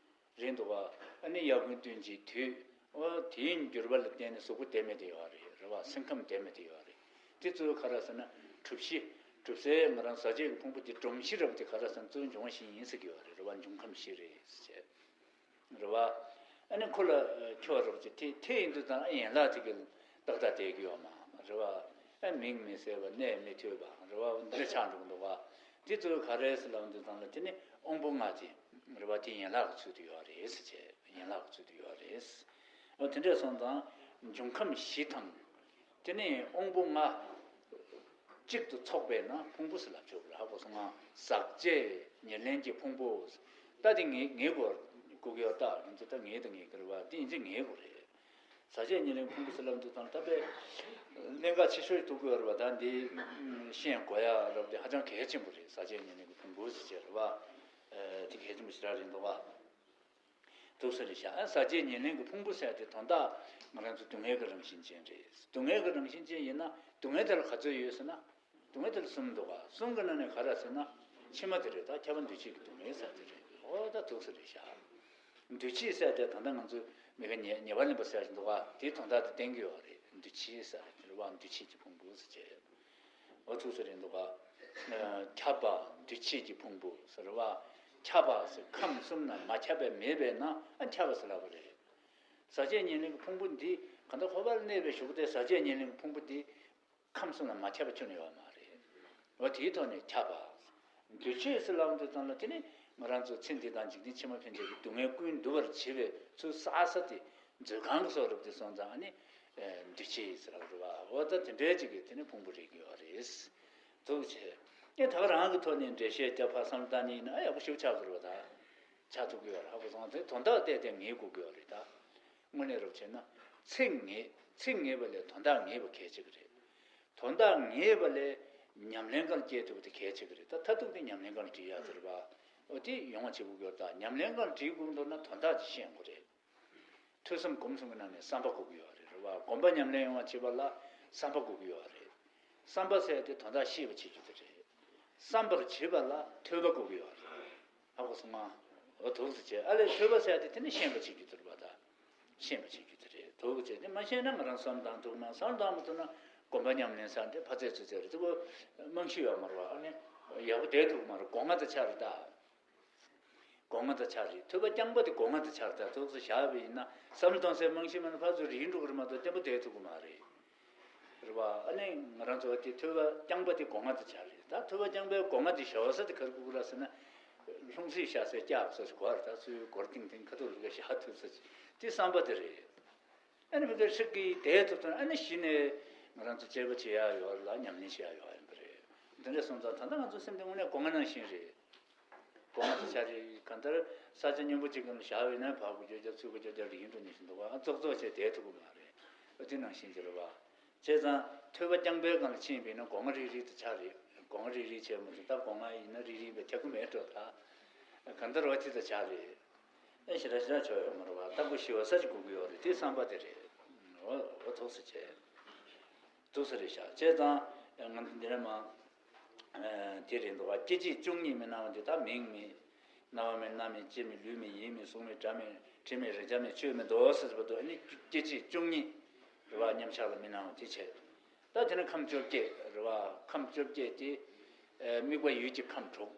རེད་འདུག་བ། ཨ་ནི་ཡར་རྒུན་ལྟུང་བྱེད་དུས། འོ་དེའི་འགྱུར་བ་ལ་བརྟེན་ནས་གཟུགས་པོ་བདེ་མེད་དུ་ཡོད་རེད། རེད་བ། སེམས་ཁམས་བདེ་མེད་དུ་ཡོད་རེད། དེ་གཙོ་བོ་ག་རེ་ཟེར་ན་གྲུབ་གཞི། གྲུབ་སའི་ང་རང་ཟག་བཅས་ཀྱི་ཕུང་པོ་དེ་སྒྲོམ་གཞི་རབ་དེ་ག་རེ་ཟེར་ན་གཙོ་བོ་འབྱུང་བ་བཞི་ཡིན་ཟེར་གི་ཡོད་རེད། རེད་བ། འབྱུང་ཁམས་བཞི་རེད་ཟེར་བྱས། རེད་བ། ཨ་ནི་ཁོ་ལ་ཁྱོད་རོགས་ཀྱི་དེ་དེ་ཡིན་དུས་ཙང་ཨ་ཡན་ལག་དེ་གི་ཏག་ཏག་བསྡད་ཀྱི་ཡོད་མ་རེད་བ། ཨ་མིང་མི་གསལ་བ་གནས་མི་ཐོས་པ་རེད་བ། འདི་འདྲ་ཆགས་འགྲོ་གི་འདུག་བ། དེ་ཚོ་ག་རེ་ཟེར་ལབ་དུས་ཙང་ལ་དེ་ནི་དབང་པོ་ལྔ་དེ་རེད་བ། དེ་ཡན་ལག་གི་ཚུལ་དུ་ཡོད་རེད་ཟེར་བྱས། ཡན་ལག་གི་ཚུལ་དུ་ཡོད་རེད། འོ་དེ་འདྲ་སོང་ཙང་འབྱུང་ཁམས་བཞི་དང་། དེ་ནས་དབང་པོ་ལྔ་གཅིག་ཏུ་ཚོགས་པས་ན་ཕུང་པོ་ཟེར་ལབ་ཆོག་གི་རེད། ཧ་གོ་སོང་ང་། ཟག་བཅས་ཉེར་ལེན་གྱི་ཕུང་པོ། ད་དེ་ངེས་ངེས་དགོས་དགོས་ཀྱི་ཡོད། ད་ང་ཚོ་ད་ངེས་དང་ངེས་ཀྱི་རེད་བ། དེ་ཡིན་གཅིག་ངེས་དགོས་རེད། ཟག་བཅས་ཉེར་ལེན་ཕུང་པོ་ཟེར་ལབ་དུས་ཙང་ད་དཔེ་གནད་འགག་ཆེ་ཤོས་ཐུག་གི་ཡོད་རེད་བ། ད་འདི་ཤེས་དགོས་ཡ་རབ་དེ་ཧ་ཅང་གལ་ཆེན་པོ་རེད། ཟག་བཅས་ཉེར་ལེན་གྱི་ཕུང་པོ་ཟེར་བྱས་རེད་བ། དེ་གལ་ཆེན་པོ་ཞེ་དྲག་རེད་འདུག་བ། འདུག་ས་རེད་ཤག་ཨ་ཟག་བཅས་ཉེར་ལེན་གྱི་ཕུང་པོ་ཟེར་དེ་དོན་དག་ང་རང་ཚོ་སྡུག་བསྔལ་གྱི་རང་བཞིན་ཅན་རེད། སྡུག་བསྔལ་གྱི་རང་བཞིན་ཅན་ཡིན་ན་སྡུག་བསྔལ་དེ་ལ་ག་ཚོད་ཡོད་ཟེར་ན། སྡུག་བསྔལ་དེ་ལ་གསུམ་འདུག་ག་གསུམ་གྱི་ནང་ནས་ག་རེ་ཟེར་ན། ཕྱི་མ་དེ་རེད། ད་ཁྱབ་པ་འདུ་བྱེད་ཀྱི་སྡུག་བསྔལ་ཟེར་དེ་རེད། འོ་ད་འདུག་ས་རེད་ཤག་འདུ་བྱེད་ཟེར་དེ་ད་ལྟ་ང་ཚོས་མི་ཁ་ཉེ་ཉེ་བར་ལེན་པ་ཟེར་གྱི་འདུག་ག་དེའི་དོན་དག་དེ་བསྟན་གྱི་ཡོད་རེད། འདུ་བྱེད་ཟེར་དེ་རེད་བ། འདུ་བྱེད་ཀྱི་ཕུང་པོ་ཟེར་བྱས། འོ་ཐུགས་སུ་རེད་འདུག་ག་ཁྱབ་པ་འདུ་བྱེད་ཀྱི་ཕུང་པོ་ཟེར་བ། ཁྱབ་པ་ཟེར་ཁམས་གསུམ་ན་མ་ཁྱབ་པ་མེད་པས་ན་ཨ་ཁྱབ་པ་ཟེར་ལབ་པ་རེད། ཟག་བཅས་ཉེར་ལེན་གྱི་ཕུང་པོ་འདི་གང་ལྟར་འཁོར་བ་ལ་གནས་པའི་གཞུག་གུ་དེ་ཟག་བཅས་ཉེར་ལེན་གྱི་ཕུང་པོ་འདི་ཁམས་གསུམ་ན་མ་ཁྱབ་པ་ཁྱོན་ནས་ཡོད་མ་རེད། འོ་དེའི་ཐོག་ནས་ཁྱབ་པ། འདུ་བྱེད་ཟེར་ལབ་དུས་ཙམ་ལ་དེ་ནི་ང་རང་ཚོ་ཚེ་འདི་དང་འཇིག་རྟེན་ཕྱི་མ་ཕན་ཆད་ཀྱི་སྡུག་བསྔལ་ཀུན་འདུལ་བར་བྱེད་པའི་ཚུལ་བསགས་ས་དེ། མཛོད་ཁང་གི་སོགས་རབ་དེ་སོང་ཙང་ཨ་ནི། འདུ་བྱེད་ཟེར་བ་རེད་བ། འོ་ད་དེ་འདྲའི་ཅིག་གི་དེ་ནི་ཕུང་པོ་རེད་ཀྱི་ཡོད་རེད། འདུག་བྱས། ཨེ་ད་ག་རང་གི་ཐོག་ནས་འགྲེལ་བཤད་རྒྱབ་ཕར་བསམ་བློ་བཏང་ནས་ཡིན་ན་ཨ་ཡག་པོ་ཞིག་ཆགས་ཀྱི་རེད་བ། ད་ཆགས་ཐུབ་ཀྱི་ཡོད་རེད། ཧ་གོ་སོང་། དེ་དོན་དག་བལྟས་ཏེ་ངེས་དགོས་ཀྱི་ཡོད་རེད་ད། དངོས་གནས་རབ་བྱས་ན། ཚིག་ངེས་ཚིག་ངེས་པ་ལས་དོན་དག་ངེས་པ་གལ་ཆེ་གི་རེད། དོན་དག་ངེས་པ་ལས་ཉམས་ལེན་གང་སྐྱེལ་ཐུབ་པ་དེ་གལ་ཆེ་གི་རེད། ད་མཐར་ཐུག་དེ་ཉམས་ལེན་གང་བྲིས་ཡག་དེ་རེད་བ། འོ་དེ་ཡོང་བ་བྱེད་དགོས་ཀྱི་ཡོད། ད་ཉམས་ལེན་གང་བྲིས་དགོས་མདོར་ན་དོན་དག་ཅིག་ཤེས་དགོས་རེད། ཐོས་བསམ་སྒོམ་གསུམ་གྱི་ནང་ནས་བསམ་པ་དགོས་ཀྱི་ཡོད་རེད། རེད་བ། སྒོམ་པ་ཉམས་ལེན་ཡོང་བ་བྱེད་པ་ལ་བསམ་པ་དགོས་ཀྱི་ཡོད་རེད། བསམ་པ་ཟེར་དེ་དོན་དག་ཤེས་པ་བྱེད་རྒྱུ་དེ་རེད། བསམ་པར་བྱེད་པ་ལ་ཐོས་པ་དགོས་ཀྱི་ཡོད་རེད། ཧ་གོ་སོང་ང་། འོ་འདུག་སེ་བྱས། ཨ་ལས་ཐོས་པ་ཟེར་དེ་དེ་ནི་ཤེས་པ་བྱེད་རྒྱུ་དེ་རེད་བ། ད་ཤེས་པ་བྱེད་རྒྱུ་དེ་རེད། འདུག་སེ་བྱས་དེ་མ་ཤེས་ན་ང་རང་བསམ་བཏང་ཐུབ་མ། བསམ་བཏང་མ་ཐུབ་ན་སྒོམ་པ་ཉམས་ལེན་ཟེར་དེ་ཕར་ཚད་ཚུར་ཚད་རེད། དེ་གོ་རྨང་གཞི་ཡོད་མ་རེད་བ། ཨ་ནི་ཡག་པོ་བསྡད་ཐུབ་མ་རེད། སྒོ་ང་དེ་ཆགས་རེད་ད། སྒོ་ང་དང་ཆ་རེད། ཐོས་པ་རྐྱང་པ་དེ་སྒོ་ང་དང་ཆ་རེད། ད་ཐུགས་སུ་བཞག་པ་ཡིན་ན་བསམ་བློ་གཏོང་སའི་རྨང་གཞི་མེད་ན་ཕར་ཚུར་རིལ་འགྲོ་གི་རེད་མ་གཏོགས་བརྟན་པོ་བསྡད་ཐུབ་ཀྱི་མ་རེད། རེད་བ། ཨ་ནི་ང་རང་ཚོ་དེ་ཐོས་པ་རྐྱང་པ་དེ་སྒོ་ང་དང་ཆ་རེད། ད་ཐོས་པ་རྐྱང་པའི་སྒོ་ང་དེ་བཞག་ས་དེ་ག་རེ་དགོས་ཀྱི་རེད་ཟེར་ན། ལྷུང་བཟེད་བཞག་སའི་ལྕགས་སོགས་ཤིག་དགོས་རེད། ད་ཚུར་སྒོར་ཏིང་ཏིང་ཁ་ཐུག་ལུག་ག་བཞག་ཐུབ་ས་ཅིག་དེ་བསམ་པ་དེ་རེད། ཨ་ནི་མི་དེ་ཧྲིག་གེ་བསྡད་ཐུབ་ཐུབ་ན་ཨ་ནི་གཞི་ནས་ང་རང་ཚོ་དཔྱད་པ་བྱེད་ཡག་ཡོད་རེད་ལ་ཉམས་ལེན་བྱེད་ཡག་ཡོད་ཡིན་པ་རེད། འདི་འདྲ་སོང་ཙང་ད་ལྟ་ང་ཚོ་སེམས་དེ་དངོས་གནས་སྒོ་ང་ནང་བཞིན་རེད། སྒོ་ང་དང་ཆ་རེད། གང་ལྟར་ས་ཆ་སྙོམས་པོ་ཅིག་གམ་བཞག་པ་ཡིན་ན་ཕར་རྒྱུག་རྒྱུག་རྒྱབ་ཚུར་རྒྱུག་རྒྱབ་རྒྱབ་རིལ་འགྲོ་ནི་བཞིན་འདུག་ག་ཙོག་ཙོག་བྱས་བསྡད་ཐུབ་ཀྱི་མ་རེད། འོ་དེ་ནང་བཞིན་གྱི་རེད་བ། བྱས་ཙང་ཐོས་པ་རྐྱང་པའི་སྒང་ལ་ཕྱིན་པ་ཡིན་ན་སྒོ་ང་རིལ་རིལ་དུ་ཆགས་རེད། སྒོ་ང་རིལ་རིལ་བྱས་མ་ཐུབ། ད་སྒོ་ང་ཡིན་ན་རིལ་རིལ་བའི་ཐེག་གུ་མེད་འགྲོ་ད། གང་ལྟར་འོ་དེ་དང་ཆགས་རེད། ཨེ་ཞེ་དྲག་ཞེ་དྲག་ཆོག་ཡོད་མ་རེད་བ། ལྟ་སྒོ་ཞི་བ་ས་ཅིག་དགོས་ཀྱི་ཡོད་རེད། དེ་བསམ་པ་དེ་རེད། འོ་འོ་ཐུགས་སུ་ཆེ། འདུག་ས་རེད་ཤག་བྱས་ཙང་ང་ཚོ་འདི་ནས་མ། དེ་རེད་འདུག་བ། སྐྱེ་མཆེད་བཅུ་གཉིས་མི་སྣང་བ་འདི་ད་མིང་མེད། རྣ་བ་མེད། སྣ་མེད། ལྕེ་མེད། ལུས་མེད། ཡིད་མེད། གཟུགས་མེད། སྒྲ་མེད། དྲི་མེད། རེག་བྱ་མེད། ཆོས་མེད་དོ་ཟེར་བ་དོ། ཨ་ནི་སྐྱེ་མཆེད་བཅུ་གཉིས་རེད་བ། མཉམ་གཞག་ལ་མི་སྣང་བ་དེ་བྱས། ད་དེ་ནས་ཁམས་བཅོ་བརྒྱད་རེད་བ། ཁམས་བཅོ་བརྒྱད་དེ། དམིགས་པ་ཡུལ་གྱི་ཁམས་དྲུག་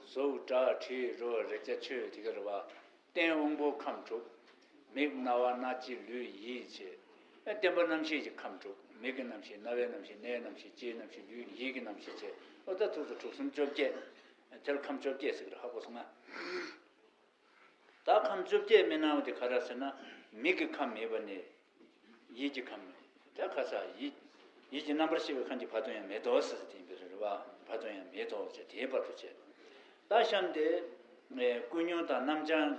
གཟུགས་སྒྲ་དྲི་རོ་རེག་བྱ་ཆོས་དེ་ག་རེད་བ། རྟེན་དབང་པོ་ཁམས་དྲུག་མིག་རྣ་བ་སྣ་ལྕེ་ལུས་ཡིད་བྱས། ཨ་བརྟེན་པ་རྣམ་ཤེས་ཀྱི་ཁམས་དྲུག་མིག་གི་རྣམ་ཤེས། རྣ་བའི་རྣམ་ཤེས། སྣའི་རྣམ་ཤེས། ལྕེའི་རྣམ་ཤེས། ལུས་ཡིད་ཀྱི་རྣམ་ཤེས་བྱས། ཨོ་ད་ཐུགས་སུ་དྲུག་གསུམ་བཅོ་བརྒྱད། དེ་ལ་ཁམས་བཅོ་བརྒྱད་ཟེར་གི་རེད། ཧ་གོ་སོང་ང་། ད་ཁམས་བཅོ་བརྒྱད་མི་སྣང་བ་དེ་ག་རེ་ཟེར་ན། མིག་གི་ཁམས་མེད་པ་ནས། ཡིད་ཀྱི་ཁམས་མེད། ད་ཁ་ས་ཡིད། ཡིད་ཀྱི་རྣམ་པར་ཤེས་པའི་ཁམས་ཀྱི་བར་དུ་ཡང་མེད་དོ་ཟེར་ཟེར་དེ་ཡིན་པའི་རེད་བ། བར་དུ་ཡང་མེད་དོ་ཟེར་དེའི་བར་དུ་བྱས། ད་གཤམ་དེ། ཀུན་ཉོན་དང་རྣམ་བྱང་།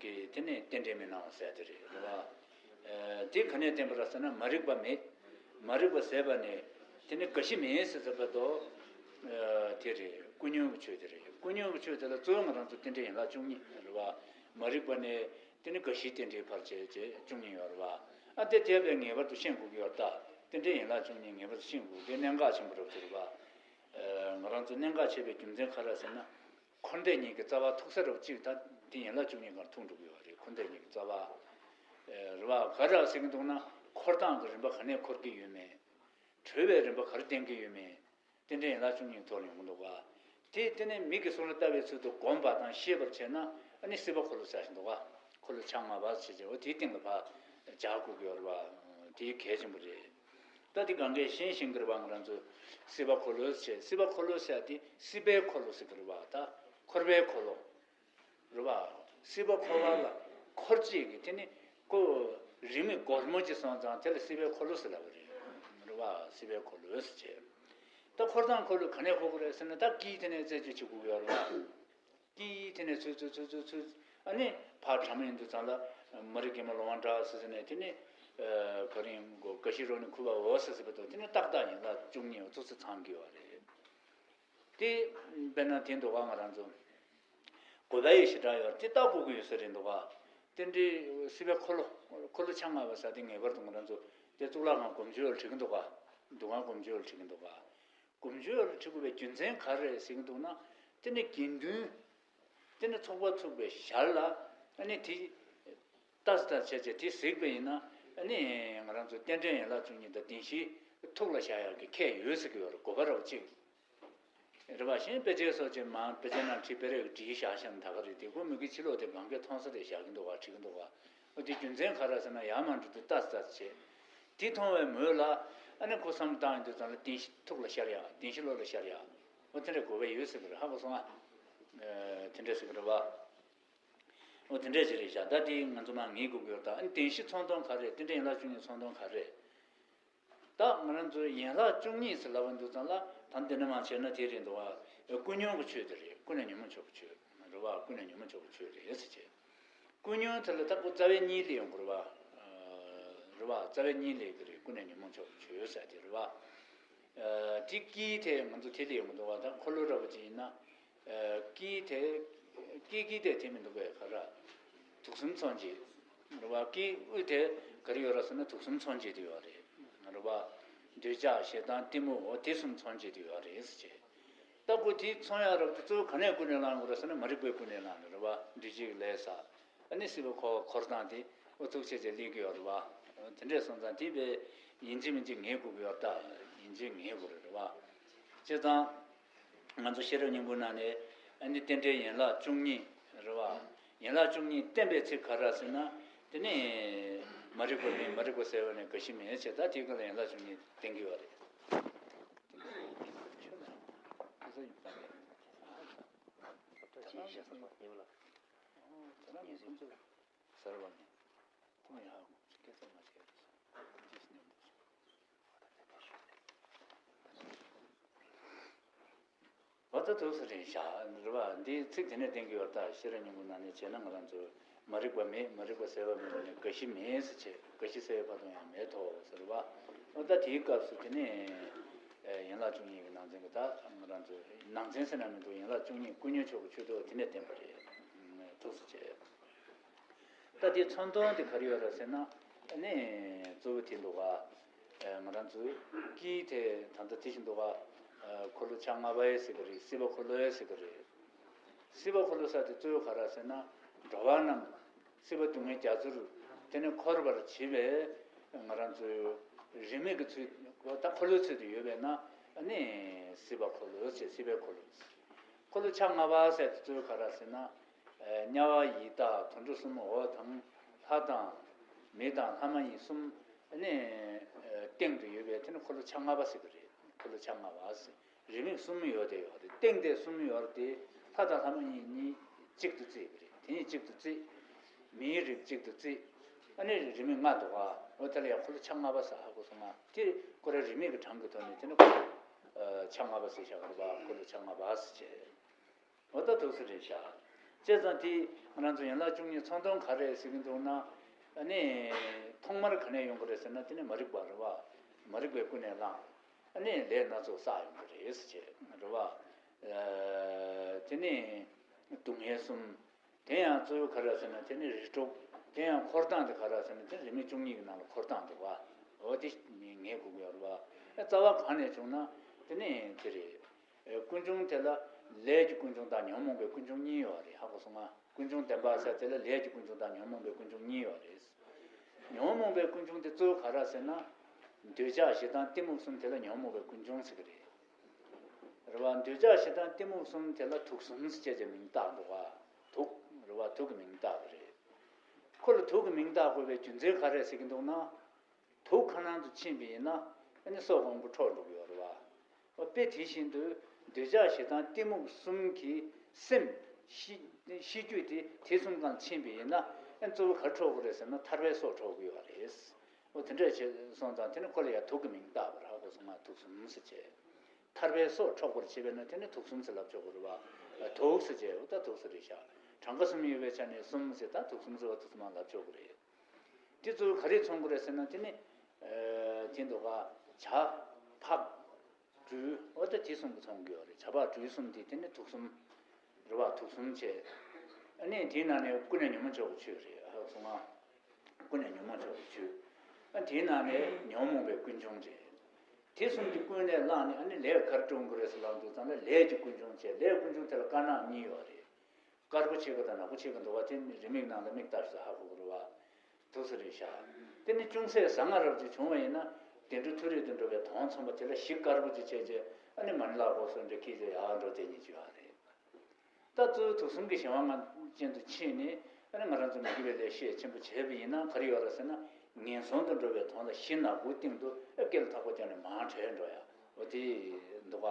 གི་དེ་ནས་རྟེན་འབྲེལ་མི་སྣང་བ་ཟེར་དེ་རེད། རེད་བ། ཨ། དེ་ག་ནས་བསྟན་པ་རེད་ཟེར་ན། མ་རིག་པ་མེད། མ་རིག་པ་ཟད་པ་ནས་དེ་ནི་རྒ་ཤི་མེད་ཟེར་ཟེར་བ་དོ། ཨ། དེ་རེད། ཀུན་ཉོན་གྱི་ཆོས་དེ་རེད། ཀུན་ཉོན་གྱི་ཆོས་དེ་ལ་གཙོ་བོ་ང་རང་ཚོ་རྟེན་འབྲེལ་ཡན་ལག་བཅུ་གཉིས་རེད་བ། མ་རིག་པ་ནས་དེ་ནི་རྒ་ཤིའི་རྟེན་འབྲེལ་བར་བྱེད་བྱེད་བཅུ་གཉིས་ཡོད་རེད་བ། ཨ། དེ་དེ་བས་ངེས་པར་དུ་ཤེས་དགོས་ཀྱི་ཡོད་རེད་ད། རྟེན་འབྲེལ་ཡན་ལག་བཅུ་གཉིས་ངེས་པར་དུ་ཤེས་དགོས། དེ་གནད་འགག་ཆེན་པོ་རེད་བ། དེ་རེད་བ། ཨ། ང་རང་ཚོ་གནད་འགག་ཆེ་བའི་རྒྱུ་མཚན་ག་རེ་ཟེར་ན། འཁོར་འདས་གཉིས་ཀྱི་རྩ་བ་ཐུག་ས་རེད་བ། གཅིག་ད་དེ་ཡན་ལག་བཅུ་གཉིས་སྒང་ཐུག་འགྲོ་གི་ཡོད་རེད། འཁོར་འདས་གཉིས་ཀྱི་རྩ་བ། ཨ། རེད་བ། ག་རེ་ཟེར་གྱི་འདུག་ན། འཁོར་སྟངས་ཀྱི་རིམ་པ་ག་ནས་འཁོར་གྱི་ཡོད་མེད། གྲོལ་བའི་རིམ་པ་ག་རེ་བསྟན་གྱི་ཡོད་མེད། རྟེན་འབྲེལ་ཡན་ལག་བཅུ་གཉིས་ཐོག་ནས་ཡོང་གི་འདུག་ག། དེ་དེ་ནས་མིག་གིས་གཟུགས་ལ་ལྟ་བའི་ཚུལ་དུ་བསྒོམ་པ་དང་ཤེས་པར་བྱས་ན། ཨ་ནི་སྲིད་པ་འཁོར་ལོ་ཟེར་བཞིན་འདུག་ག། འཁོར་ལོ་ཆ་ལྔ་པ་ཟེར་བྱས། འོ་དེའི་སྟེང་ལ་ཕར་སྦྱར་དགོས་ཀྱི་ཡོད་རེད་བ། དེ་གལ་ཆེན་པོ་རེད། ད་དེ་གང་གས་ཤེས་ཤེས་ཀྱི་རེད་བ། ང་རང་ཚོ་སྲིད་པ་འཁོར་ལོ་ཟེར། སྲིད་པ་འཁོར་ལོ་ཟེར་དེ་སྲིད་པའི་འཁོར་ལོ་ཟེར་གྱི་རེད་བ། ད་འཁོར་བའི་འཁོར་ལོ། རེད་བ། སྲིད་པ་འཁོར་བ་ལ་འཁོར་བྱེད་ཀྱི་དེ་ནི་ཀོ་རིམ་གྱིས་སྒོར་མོ་ཅིག་སོང་ཙང་དེ་ལ་སྲིད་པའི་འཁོར་ལོ་ཟེར་ལབ་པ་རེད། རེད་བ། སྲིད་པའི་འཁོར་ལོ་ཟེར་བྱས། ད་འཁོར་དང་འཁོར་ལོ་ག་ནས་འཁོར་གྱི་རེད་ཟེར་ན། ད་དཀྱིལ་དེ་ནས་རྩད་གཅོད་བྱེད་དགོས་ཀྱི་ཡོད་རེད་བ། དཀྱིལ་དེ་ནས་ཚུར་ཚུར་ཚུར་ཚུར་ཚུར། ཨ་ནི་ཕར་གྲམ་ཡིན་དུས་ཙང་ལ་མ་རིག་གེ་མོ་ལོང་བ་འདྲ་ཟེར་ཟེར་ནས། དེ་ནི་ཨ་ག་རེ་ཡིན་གོ། རྒ་ཤི་རོ་ནི་ཁུ་བ་འོ་ཟེར་ཟེར་བ་དང་། དེ་ནི་ཏག་ཏག་ཡན་ལག་བཅུ་གཉིས་འོ་ཚུགས་སུ་ཚང་གི་ཡོད་རེད། དེ་དཔེར་ན་དེ་འདུག་ག། ང་རང་ཚོ་དགོས་པ་ཡི་ཞེ་དྲག་ཡོད་དེ་ལྟ་དགོས་ཀྱི་ཡོད་ས་རེད་འདུག་ག། རྟེན་འབྲེལ་སྲིད་པའི་འཁོར་ལོ། འཁོར་ལོ་ཆ་ལྔ་པ་ཟེར་དེ་ངེས་པར་དུ་ང་རང་ཚོ་དེ་གཙུག་ལག་ཁང་སྒོམ་ཆུ་ཡོལ་བྲིས་ཀྱི་འདུག་ག། འདུ་ཁང་སྒོམ་ཆུ་ཡོལ་བྲིས་ཀྱི་འདུག་ག། སྒོམ་ཆུ་ཡོལ་བྲིས་དགོས་པའི་རྒྱུ་མཚན་ག་རེ་རེད་ཟེར་གྱི་འདུག་ན། དེ་ནི་དགེ་འདུན། དེ་ནི་ཚོགས་པ་ཚུགས་པའི་ཞར་ལ། ཨ་ནི་དེ་ལྟ་ཙམ་བྱས་བྱས་དེ་གཟིགས་པ་ཡིན་ན། ཨ་ནི་ང་རང་ཚོ་རྟེན་འབྲེལ་ཡན་ལག་བཅུ་གཉིས་དང་བདེན་བཞི་ཐུགས་ལ་བཞག་ཡག་གི་ཁྱད་ཡོད་ཟེར་གྱི་ཡོད་རེད། དགོས་པ་རེད་བ་གཅིག། རེད་བ། གཞན་དཔེ་ཆའི་སོགས་ཀྱི་མང་དཔེ་ཆ་ནང་བྲིས་པའི་རིགས་བྲིས་བཞག་བཞག་ན་ད་ག་རེད། དེ་ཁོ་མི་གི་ཕྱི་ལོགས་དེ་གང་གས་མཐོང་ས་དེ་བཞག་གི་འདུག་ག། བྲིས་གི་འདུག་ག། འོ་དེ་རྒྱུ་མཚན་ག་རེ་ཟེར་ན། ཡར་མར་འགྲོ་དུས་ལྟ་ཙམ་བྱས། དེ་མཐོང་བའི་མོད་ལ་ཨ་ནི་ཁོ་བསམ་བློ་བཏང་ཡོང་དུས་ཙམ་ལ་བདེན་བཞི་ཐུགས་ལ་ཤར་ཡག། བདེན་བཞི་བློ་ལ་ཤར་ཡག། འོ་དེ་འདྲའི་དགོས་པ་ཡོད་ཟེར་གི་རེད། ཧ་གོ་སོང་ང་། ཨ། དེ་འདྲ་ཟེར་གི་རེད་བ། འོ་དེ་འདྲ་ཅིག་རེད་ཤག། ད་དེ་ང་ཚོ་མར་ངེས་དགོས་ཀྱི་ཡོད། ད་ཨ་ནི་བདེན་བཞི་ཚོང་དོན་ག་རེ། རྟེན་འབྲེལ་ཡན་ལག་བཅུ་གཉིས་ཚོང་དོན་ག་རེ། ད་ང་རང་ཚོ་ཡན་ལག་བཅུ་གཉིས་ཟེར་ལབ་པ་འདུག་ཙང་ལ། ད་འདི་ནས་མར་བྱས་ན་དེ་རེད་འདུག་ག། ཀུན་ཉོན་གྱི་ཆོས་དེ་རེད། ཀུན་ནས་ཉོན་མོངས་ཆོག་གི་ཆོས་རེད་བ། ཀུན་ནས་ཉོན་མོངས་ཆོག་གི་ཆོས་རེད་ཟེར་བྱས། ཀུན་ཉོན་དེ་ལ་ད་ཁོ་རྩ་བའི་གཉིས་ལས་ཡོང་གི་རེད་བ། རེད་བ། རྩ་བའི་གཉིས་ལས་ཀྱི་རེད། ཀུན་ནས་ཉོན་མོངས་ཆོག་གི་ཆོས་ཟེར་དེ་རེད་བ། དེ་དཀྱིལ་དེ་ང་ཚོ་དེ་ལས་ཡོང་གི་འདུག་བ། ད་འཁོར་ལོ་འདྲ་པོ་ཅིག་ཡིན་ན། དཀྱིལ་དེ། དཀྱིལ་དཀྱིལ་དེ་དེ་མི་འདུག་གས། ག་རེ། དུག་གསུམ་མཚོན་བྱེད། རེད་བ། དཀྱིལ་དབུས་དེ་ག་རེ་ཡོད་རེད་ཟེར་ན་དུག་གསུམ་མཚོན་བྱེད་དེ་ཡོད་རེད། རེད་བ། འདོད་ཆགས་ཞེ་སྡང་གཏི་མུག་འོ་དེ་གསུམ་མཚོན་བྱེད་དེ་ཡོད་རེད་ཟེར་བྱས། ད་ཁོ་དེ་མཚོན་ཡག་རབ་ཏུ་གཙོ་བོ་ག་ནས་ཀུན་ནས་བསླངས་དགོས་རེད་ཟེར་ན། མ་རིག་པས་ཀུན་ནས་བསླངས་ནས་རེད་བ། འདུས་བྱས་ཀྱི་ལས་བསགས། ཨ་ནི་སྲིད་པ་འཁོར་བ་འཁོར་སྟངས་དེ་འོ་ཚུགས་བྱས་བྱས་སླེབས་ཀྱི་ཡོད་རེད་བ། དེ་འདྲས་སོང་ཙང་དེ་བས་ཡིན་གཅིག་མིན་གཅིག་ངེས་དགོས་ཀྱི་ཡོད། ད་ཡིན་གཅིག་ངེས་དགོས་རེད་བ། བྱས་ཙང་ང་ཚོ་ཤེས་རབ་སྙིང་པོ་ནང་ནས་ཨ་ནི་རྟེན་འབྲེལ་ཡན་ལག་བཅུ་གཉིས་རེད་བ། ཡན་ལག་བཅུ་གཉིས་བསྟན་པའི་ཚིག་ག་རེ་ཟེར་ན། དེ་ནི་མ་རིག་པ་མེད། མ་རིག་པ་ཟད་པ་ནས་རྒ་ཤི་མེད་ཅེས། ད་དེའི་སྒང་ལ་ཡན་ལག་བཅུ་གཉིས་བསྟན་གྱི་ཡོད་རེད། གསར་བ་ནི། དེ་ནི་ཡང་སྐད་ཆ་མ་བྱས་རེད། ཅེས་སྙམ་དུ། འོ་ད་ཐུགས་སུ་རེད་བཞག་རེད་བ། འདིའི་ཚིག་དེ་ནས་བསྟན་གྱི་ཡོད། ད་ཤེས་རབ་སྙིང་པོ་ནང་ནས་བྱས་ན་ང་རང་ཚོ་མ་རིག་པ་མེད། མ་རིག་པ་ཟད་པ་མེད་པ་ནས་རྒ་ཤི་མེད་ཟེར་བྱས། རྒ་ཤི་ཟད་པའི་བར་དུ་ཡང་མེད་དོ་ཟེར་བ། འོ་ད་དེའི་སྐབས་སུ་དེ་ནས་ཡན་ལག་བཅུ་གཉིས་ཀྱི་ནང་ཚན་གྱི། ད་ང་རང་ཚོ་ནང་ཚན་ཟེར་ན་མི་འདུག། ཡན་ལག་བཅུ་གཉིས་ཀུན་ཉོན་ཆོག་གི་ཆོས་དེ་དེ་ནས་བསྟན་པ་རེད། ཐུགས་སུ་ཆེ། ད་དེའི་མཚོན་དོན་དེ་ག་རེ་ཡོད་རེད་ཟེར་ན། ཨ་ནི་གཙོ་བོ་དེ་འདུག་ག། ཨ། ང་རང་ཚོའི་དཀྱིལ་དེ་ད་ལྟ་དེ་བཞིན་འདུག་ག། ཨ། འཁོར་ལོ་ཆ་ལྔ་པ་ཡི་ཟེར་གི་རེད། སྲིད་པ་འཁོར་ལོ་ཡི་ཟེར་གི་རེད། སྲིད་པ་འཁོར་ལོ་ཟེར་དེ་གཙོ་བོ་ག་རེ་ཟེར་ན། འགྲོ་བ་རྣམས་སྲིད་པ་སྡུག་བསྔལ་རྒྱ་མཚོ་རུ་དེ་ནས་འཁོར་བར་བྱེད་པའི་ང་རང་ཚོའི་རིས་མེད་ཀྱི་ཚུལ། ད་འཁོར་ལོའི་ཚུལ་དུ་ཡོད་པས་ན། ཨ་ནི་སྲིད་པ་འཁོར་ལོ་ཟེར། སྲིད་པའི་འཁོར་ལོ། འཁོར་ལོ་ཆ་ལྔ་པ་ཟེར་དེ་གཙོ་བོ་ག་རེ་ཟེར་ན། ཨ། དམྱལ་བ་ཡི་དྭགས་དུད་འགྲོ་གསུམ་འོ་དང་། ལྷ་དང་མི་དང་ལྷ་མ་ཡིན་གསུམ། ཨ་ནི་སྟེང་དུ་ཡོད་པའི་དེ་ནི་འཁོར་ལོ་ཆ་ལྔ་པ་ཟེར་གི་རེད། འཁོར་ལོ་ཆ་ལྔ་པ་ཟེར། རིས་མེད་གསུམ་ཡོད་དེ་ཡོད་རེད། སྟེང་དེ་གསུམ་ཡོད་རེད་དེ། ལྷ་དང་ལྷ་མ་ཡིན་གཉིས་གཅིག་ཏུ་བརྩིས་པ་རེད། དེ་གཉིས་གཅིག་ཏུ་བརྩིས། མིའི་རིགས་གཅིག་ཏུ་བརྩིས། ཨ་ནི་རིས་མེད་ལྔ་འདུག་ག། འོ་དེ་ལ་ཡང་འཁོར་ལོ་ཆ་ལྔ་པ་ཟེར། ཧ་གོ་སོང་ང་། དེ་ཁོ་རང་རིས་མེད་ཀྱི་གྲངས་ཀྱི་ཐོག་ནས་དེ་ནི་འཁོར་ལོ་ཆ་ལྔ་པ་ཟེར་བཞག་གི་རེད་པ། འཁོར་ལོ་ཆ་ལྔ་པ་ཟེར་བྱས། འོ་ད་ཐུགས་སུ་རེད་བཞག། བྱས་ཙང་དེ་ ང་རང་ཚོ་ཡན་ལག་བཅུ་གཉིས་ཚོགས་དོན་ག་རེ་ཟེར་གྱི་འདུག་ན། ཨ་ནི་ཐོག་མར་ག་ནས་ཡོང་གི་རེད་ཟེར་ན། དེ་ནི་མ་རིག་པ་རེད་བ། མ་རིག་པས་ཀུན་ནས་བསླངས། ཨ་ནི་ལས་སྣ་ཚོགས་བསགས་ཡོང་གི་རེད་ཟེར་བྱས་རེད་བ། ཨ་དེ་ནི་སྡུག་བསྔལ་གསུམ། དེ་ཡང་གཙོ་བོ་ག་རེ་ཟེར་ན། དེ་ནི་རིགས་དྲུག། དེ་ཡང་འཁོར་སྟངས་དེ་ག་རེ་ཟེར་ན། དེ་རིས་མེད་བཅུ་གཉིས་ཀྱི་ནང་ལ་འཁོར་སྟངས་འདུག་བ། འོ་དེ་ངེས་དགོས་ཀྱི་ཡོད་རེད་བ། རྩ་བ་གང་ནས་བྱུང་ན་དེ་ནི་དེ་རེད། ཨེ་ཀུན་འབྱུང་དེ་ལ་ལས་ཀྱི་ཀུན་འབྱུང་དང་ཉོན་མོངས་པའི་ཀུན་འབྱུང་གཉིས་ཡོད་རེད། ཧ་གོ་སོང་ང་། ཀུན་འབྱུང་བདེན་པ་ཟེར་དེ་ལ་ལས་ཀྱི་ཀུན་འབྱུང་དང་ཉོན་མོངས་པའི་ཀུན་འབྱུང་གཉིས་ཡོད་རེད། ཉོན་མོངས་པའི་ཀུན་འབྱུང་དེ་གཙོ་བོ་ག་རེ་ཟེར་ན། འདོད་ཆགས་ཞེ་སྡང་གཏི་མུག་གསུམ་དེ་ལ་ཉོན་མོངས་པའི་ཀུན་འབྱུང་ཟེར་གྱི་རེད། རེད་བ། འདོད་ཆགས་ཞེ་སྡང་གཏི་མུག་གསུམ་དེ་ལ་དུག་གསུམ་ཟེར་བྱས་ཀྱི་མིང་བཏགས་འདུག་བ། དུག་རེད་བ། དུག་གི་མིང་བཏགས་པ་རེད། ཁོ་ལ་དུག་གི་མིང་བཏགས་དགོས་པའི་རྒྱུ་མཚན་ག་རེ་ཟེར་གྱི་འདུག་ན། དུག་ཁ་ནང་དུ་ཕྱིན་པ་ཡིན་ན་ཨ་ནི་སྲོག་དབང་པོ་འཕྲོག་འགྲོ་གི་ཡོད་རེད་བ། དཔེ་དེ་བཞིན་དུ་འདོད་ཆགས་ཞེ་སྡང་གཏི་མུག་གསུམ་གྱི་སེམས་ཤི་ཤི་རྒྱུ་དེ་དེ་གསུམ་གང་ཕྱིན་པ་ཡིན་ན། ཨ་གཙོ་བོ་ག་རེ་འཕྲོག་དགོས་རེད་ཟེར་ན། ཐར་པའི་སྲོག་འཕྲོག་དགོས་ཡོད་རེད། འོ་དེ་འདྲ་བྱས་སོང་ཙང་དེ་ནི་ཁོ་ལ་ཡང་དུག་གི་མིང་བཏགས་པ་རེད། ཧ་གོ་སོང་ང་། དུག་གསུམ་ཟེར་བྱས། ཐར་པའི་སྲོག་འཕྲོག་པར་བྱེད་པས་ན་དེ་ནི་དུག་གསུམ་ཟེར་ལབ་ཆོག་གི་རེད་བ། དུག་ཟེར་བྱས། འོ་ད་དུག་ཟེར་རེད་ཤག་གྲངས་ཀ་གསུམ་ཡོད་པའི་ཆ་ནས་གསུམ་ཟེར། ད་དུག་གསུམ་ཟེར་བ་དེ་ཚོ་མར་ལབ་ཆོག་གི་རེད། དེ་ཚོ་ག་རེས་མཚོན་གྱི་རེད་ཟེར་ན། དེ་ནི་ཨ་དེ་འདུག་ག་བྱ་ཕག་སྦྲུལ། འོ་ད་དེ་གསུམ་གྱིས་མཚོན་གྱི་ཡོད་རེད། བྱ་ཕག་སྦྲུལ་གསུམ་དེ་དེ་ནི་དུག་གསུམ་རེད་བ། དུག་གསུམ་བྱས། ཨ་ནི་དེའི་ནང་ནས་ཀུན་ནས་ཉོན་མོངས་ཕྱོགས་ཀྱི་ཆོས་རེད། ཧ་གོ་སོང་ང་། ཀུན་ནས་ཉོན་མོངས་ཕྱོགས་ཀྱི་ཆོས། ཨ་དེའི་ནང་ནས་ཉོན་མོངས་པའི་ཀུན་འབྱུང་རེད། དེ་གསུམ་གྱིས་ཀུན་ནས་བསླངས་ནས། ཨ་ནི་ལས་ག་རེ་འགྲུབ་དགོས་རེད་ཟེར་ལབ་འདུག་ཙང་ལ། ལས་ཀྱི་ཀུན་འབྱུང་བྱས། ལས་ཀུན་འབྱུང་དེ་ལ་དཀར་ནག་གཉིས་ཡོད་རེད། དཀར་པོ་ཕྱེད་ཀ་དང་ནག་པོ་ཕྱེད་ཀ་འདུག་བ། དེ་རིས་མེད་ནང་ལ་མིག་ལྟ་ཞིག་ཧ་གོ་གི་རེད་བ། དུག་ཟེར་རེད་ཤག་དེ་ནི་ཅུང་ཟད་ཟ་ང་རབ་ཅིག་བྱུང་བ་ཡིན་ན། བདེ་འགྲོ་མཐོ་རིས་དུ་འགྲོ་བའི་དོང་ཚོམ་པ་དེ་ལ་གཞི་དཀར་པོ་ཅིག་བྱས་རྗེས། ཨ་ནི་མ་ཎི་ལག་འོག་སོགས་འདྲ་འཁྱེར་རྗེས་ཡར་འགྲོ་དེ་གཉིས་ཅིག་ཡོད་རེད། ད་གཙོ་བོ་དུག་གསུམ་གྱི་གཞན་དབང་ལྔ་ཅན་དུ་ཕྱིན་ནས། ཨ་ནི་ང་རང་ཚོ་མི་དགེ་བའི་ལས་ཤས་ཆེན་པོ་བྱས་པ་ཡིན་ན་ག་རེ་ཡོད་རེད་ཟེར་ན། ངན་སོང་དུ་འགྲོ་བའི་དོང་ལ་གཞི་ནག་པོའི་སྟེང་དུ་ཨ་སྐེ་ལ་ཐག་པ་བརྒྱབ་ནས་མར་བྲོས་འགྲོ་ཡ། འོ་དེ་འདུག་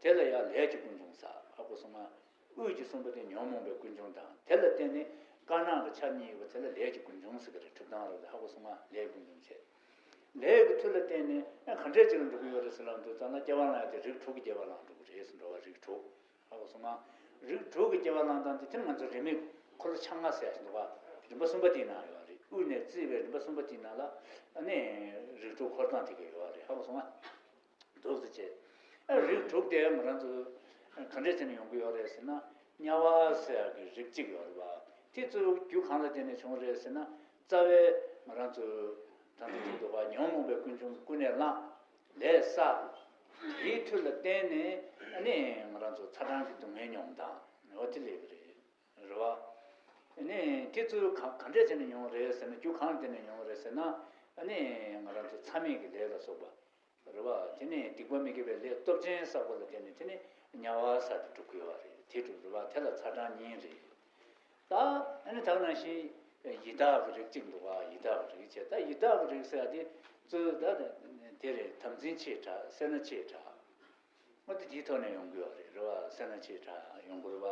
ག་དེ་ལ་ཡང་ལས་ཀྱི་ཀུན་འབྱུང་ཟེར། ཧ་གོ་སོང་ང་། དབུས་ཀྱི་གསུམ་པོ་དེ་ཉོན་མོངས་པའི་ཀུན་འབྱུང་དང་། དེ་ལ་བརྟེན་ནས་དཀར་ནག་གི་ཆ་གཉིས་ཡོད་པ་དེ་ལ་ལས་ཀྱི་ཀུན་འབྱུང་ཟེར་གི་རེད། གྲུབ་སྟངས་རེད། ཧ་གོ་སོང་ང་། ལས་ཀུན་འབྱུང་བྱས། ལས་ཀྱི་མཐུ་ལ་བརྟེན་ནས་ཨ་ག་འདྲས་ཅིག་ལ་འགྲོ་གི་ཡོད་རེད་ཟེར་ལབ་འདུག་ཙང་ལ། སྐྱེ་བ་བླངས་ཡ་དེ་རིགས་དྲུག་གི་སྐྱེ་བ་བླངས་འགྲོ་གི་རེད་ཟེར། འགྲོ་བ་རིགས་དྲུག་ཧ་གོ་སོང་ང་། རིགས་དྲུག་གི་སྐྱེ་བ་བླངས་སྟངས་དེ་དེ་ནི་ང་ཚོ་རིས་མེད་འཁོར་ལོ་ཆ་ལྔ་ཟེར་ཡ་ཞིག་འདུག་ག་རིམ་པ་གསུམ་པ་དེའི་ནང་ཡོད་རེད། དབུས་ནས་བརྩིས་པའི་རིམ་པ་གསུམ་པ་དེའི་ནང་ལ་ཨ་ནི་རིགས་དྲུག་འཁོར་སྟངས་དེ་ག་ཡོད་རེད། ཧ་གོ་སོང་ང་། འདུག་ཟེར་བྱས། ཨ་རིགས་དྲུག་དེ་ང་རང་ཚོ་ག་འདྲས་བྱས་ནས་ཡོང་གི་ཡོད་རེད་ཟེར་ན། དམྱལ་བ་ཟེར་ཡག་གི་རིགས་གཅིག་ཡོད་རེད་བ། དེ་གཙོ་བོ་རྒྱུ་གང་ལ་བརྟེན་ནས་བྱུང་རེད་ཟེར་ན། རྩ་བའི་ང་རང་ཚོ་ད་ལྟ་དེ་འདུག་ག་ཉོན་མོངས་པའི་ཀུན་འབྱུང་གིས་ཀུན་ནས་བསླངས། ལས་བསགས། དེའི་མཐུ་ལ་བརྟེན་ནས་ཨ་ནི་ང་རང་ཚོ་ཚ་གྲང་གི་སྡུག་བསྔལ་མྱོང་སྟངས་འོ་དེ་སླེབས་ཀྱི་རེད། རེད་བ། ཨ་ནི་དེ་གཙོ་བོ་ག་ག་འདྲས་བྱས་ནས་ཡོང་རེད་ཟེར་ན། རྒྱུ་གང་ལ་བརྟེན་ནས་ཡོང་རེད་ཟེར་ན། ཨ་ནི་ང་རང་ཚོ་མཚམས་མེད་ཀྱི་ལས་ལ་སོགས་པ། རེད་བ། དེ་ནས་སྡིག་པ་མི་དགེ་བའི་ལས་སྟོབས་ཆེན་བསགས་པ་ལ་བརྟེན་ནས་དེ་ནི་དམྱལ་བ་ཟེར་དེ་འགྲོ་གི་ཡོད་རེད། དེ་འགྲོ་རེད་བ། དེ་ལ་ཚ་གྲང་གཉིས་རེད། ད་ཨ་ནི་ད་ག་ནང་བཞིན་ཡི་དྭགས་ཀྱི་རིགས་གཅིག་འདུག་ག་ཡི་དྭགས་ཀྱི་རིགས་བྱས། ད་ཡི་དྭགས་ཀྱི་རིགས་ཟེར་ཡ་དེ་གཙོ་བོ་ད་དེ་རེད། དམ་འཛིན་ཆེ་དྲགས། སེར་སྣ་ཆེ་དྲགས། འོ་དེ་དེའི་ཐོག་ནས་ཡོང་གི་ཡོད་རེད། རེད་བ། སེར་སྣ་ཆེ་དྲགས་ཡོང་གི་རེད་བ།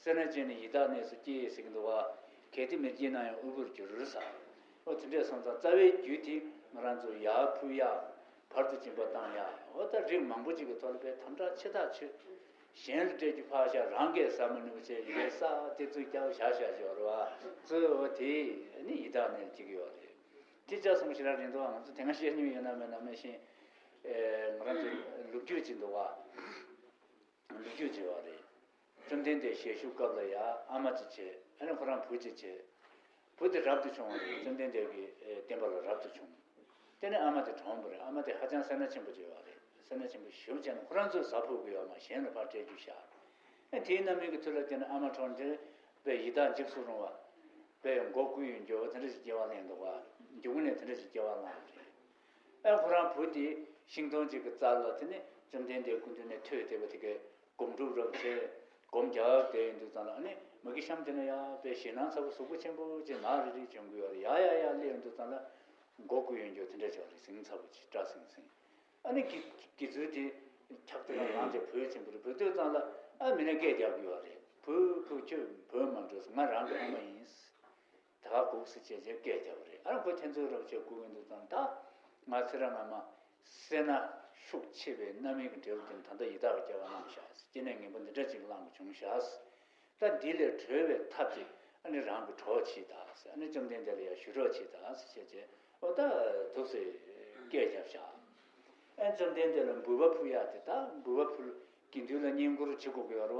སེར་སྣ་ཆེ་ནས་ཡི་དྭགས་གནས་སུ་སྐྱེས་ཟེར་གྱི་འདུག་བ། གལ་ཏེ་མི་སྐྱེས་ན་ཡང་དབུལ་པོར་འགྱུར་ཟེར། འོ་དེ་འདྲས་སོང་ཙང་རྩ་བའི་རྒྱུ་དེ་ང་རང་ཚོ་ཡར་ཕུལ་ཡ། བར་དུ་འབྱིན་པ་བཏང་ཡ། འོ་ད་རིགས་མང་པོ་ཅིག་གི་ཐོག་ལ་དཔེ་དམ་དྲག་ཆེ་ཐག་ཆོད། གཞན་ལ་སྤྲད་རྒྱུ་ཕར་བཞག་རང་གིས་ཟ་མི་ནུས་པ་བྱས། ཡི་གེ་ས་དེ་ཚོ་རྒྱབ་བཞག་བཞག་བཞག་རེད་བ། གཙོ་བོ་དེ་ནི་ཡི་དྭགས་གནས་སྐྱེ་གི་ཡོད་རེད། དེ་ཆ་ཚང་ཞེ་དྲག་རིང་འདུག་ཨ། ང་ཚོ་དེ་སྔ་བཤད་མྱོང་ཡོད་ན་མེད་ན་མི་ཤེས། ཨེ་ང་རང་ཚོ་ལོ་རྒྱུས་ཅིག་འདུག་བ། ལོ་རྒྱུས་ཅིག་ཡོད་རེད། བཅོམ་ལྡན་འདས་ཞལ་བཞུགས་སྐབས་ལ་ཡ་ཨ་མ་ཅིག་བྱས། ཨ་ནི་ཁོ་རང་བུ་ཅིག་བྱས། བུ་དེ་རབ་ཏུ་བྱུང་བ་རེད། བཅོམ་ལྡན་འདས་ཀྱི་ཨེ་བསྟན་པ་ལ་རབ་ཏུ་བྱུང་། དེ་ནས་ཨ་མ་དེ་གྲོངས་པ་རེད། ཨ་མ་དེ་ཧ་ཅང་སེར་སྣ་ཆེན་པོ་ཅིག་ཡོད་རེད། སེར་སྣ་ཆེན་པོ་ཞེ་པོ་བྱས་ནས་ཁོ་རང་ཚོས་ཟ་ཕོད་ཀྱི་ཡོད་མ། གཞན་ལ་ཕར་སྤྲད་རྒྱུ་བཞག་ཨ་དེའི་རྣམ་སྨིན་གྱི་མཐུ་ལ་བརྟེན་ནས་ཨ་མ་གྲོངས་དེ་དཔེ་ཡི་དྭགས་འཇིགས་སུ་རུང་བ། དཔེ་མགོ་བཀུག་ཡོང་རྒྱུ་དེ་འདྲ་ཞིག་སྐྱེ་བ་ལེན་འདུག་ག་རྒྱུ་གུ་ནས་དེ་འདྲ་ཞིག་སྐྱེ་བ་བླངས་པ་རེད། ཨ་ཁོ་རང་བུ་དེ་ཤིང་སྡོང་གཅིག་གི་རྩ་ལ་དེ་ནས་བཅོམ་ལྡན་འདས་སྐུ་མདུན་ནས་ཐོས་བསྡད་པ་དེ་གས་སྒོམ་སྒྲུབ་རབ་བྱས། སྒོམ་རྒྱག་བསྡད་ཡོང་དུས་ཙམ་ལ་ཨ་ནི་མ་གི་གཤམ་དེ་ན་ཡ་དཔེ་ཞེད་སྣང་ཚ་པོ་གཟུགས་པོ་ཆེན་པོ་ཅིག་ནག་རིལ་རིལ་བྱུང་གི་ཡོད་རེད། ཡ་ཡ་ཡ་སླེབས་ཡོང་དུས་ཙམ་ལ་མགོ་བཀུག་ཡོང་རྒྱུ་དེ་འདྲ་ཅིག་རེད། ཟིང་ཚ་པོ་ཅིག་སྐྲག་ཟིང་ཟིང་། ཨ་ནི་གི་གི་ཚུལ་དེ་འཁྱག་ཏུ་ལངས་ཏེ་བུད་ཕྱིན་པ་རེད། བུད་དུས་ཙམ་ལ་ཨ་མི་ནས་སྐད་རྒྱག་གི་ཡོད་རེད། བུ་བུ་ཁྱོད་བུད་མ་འགྲོ་ཟེར། ང་རང་གི་ཨ་མ་ཡིན། ད་ག་སྒུག་ཟེར་བྱས་བྱས་སྐད་རྒྱབ་པ་རེད། ཨ་ཁོ་ཐེ་ཚོམ་རབ་བྱས་སྒུག་ཡོང་དུས་ཙམ་ད་ང་ཚེ་རབས་སྔ་མ་སེར་སྣ་ཤུགས་ཆེ་བའི་རྣམ་སྨིན་གྱི་འབྲས་བུ་དེ་ནི་ད་ལྟ་ཡི་དྭགས་ཀྱི་སྐྱེ་བ་བླངས་ཤག་སྐྱེ་གནས་ངན་པ་འདི་འདྲ་ཅིག་བླངས་པ་བྱུང་ཤག་ད་འདི་ལས་གྲོལ་བའི་ཐབས་ཅིག་ ཨ་ནི་རང་གི་གྲོགས་བྱེད་དང་ཟེར། ཨ་ནི་བཅོམ་ལྡན་འདས་ལ་ཡང་ཞུ་རོགས་བྱེད་དང་ཟེར་བྱས་བྱས། འོ་ད་འདུག་སེ་སྐད་བརྒྱབ་བཞག་ཨ་བཅོམ་ལྡན་འདས་ལ་འབུལ་བ་ཕུལ་ཡག་དེ། ད་འབུལ་བ་ཕུལ། དགེ་འདུན་ལ་བསྙེན་བཀུར་བྱེད་དགོས་ཀྱི་ཡོད་རེད་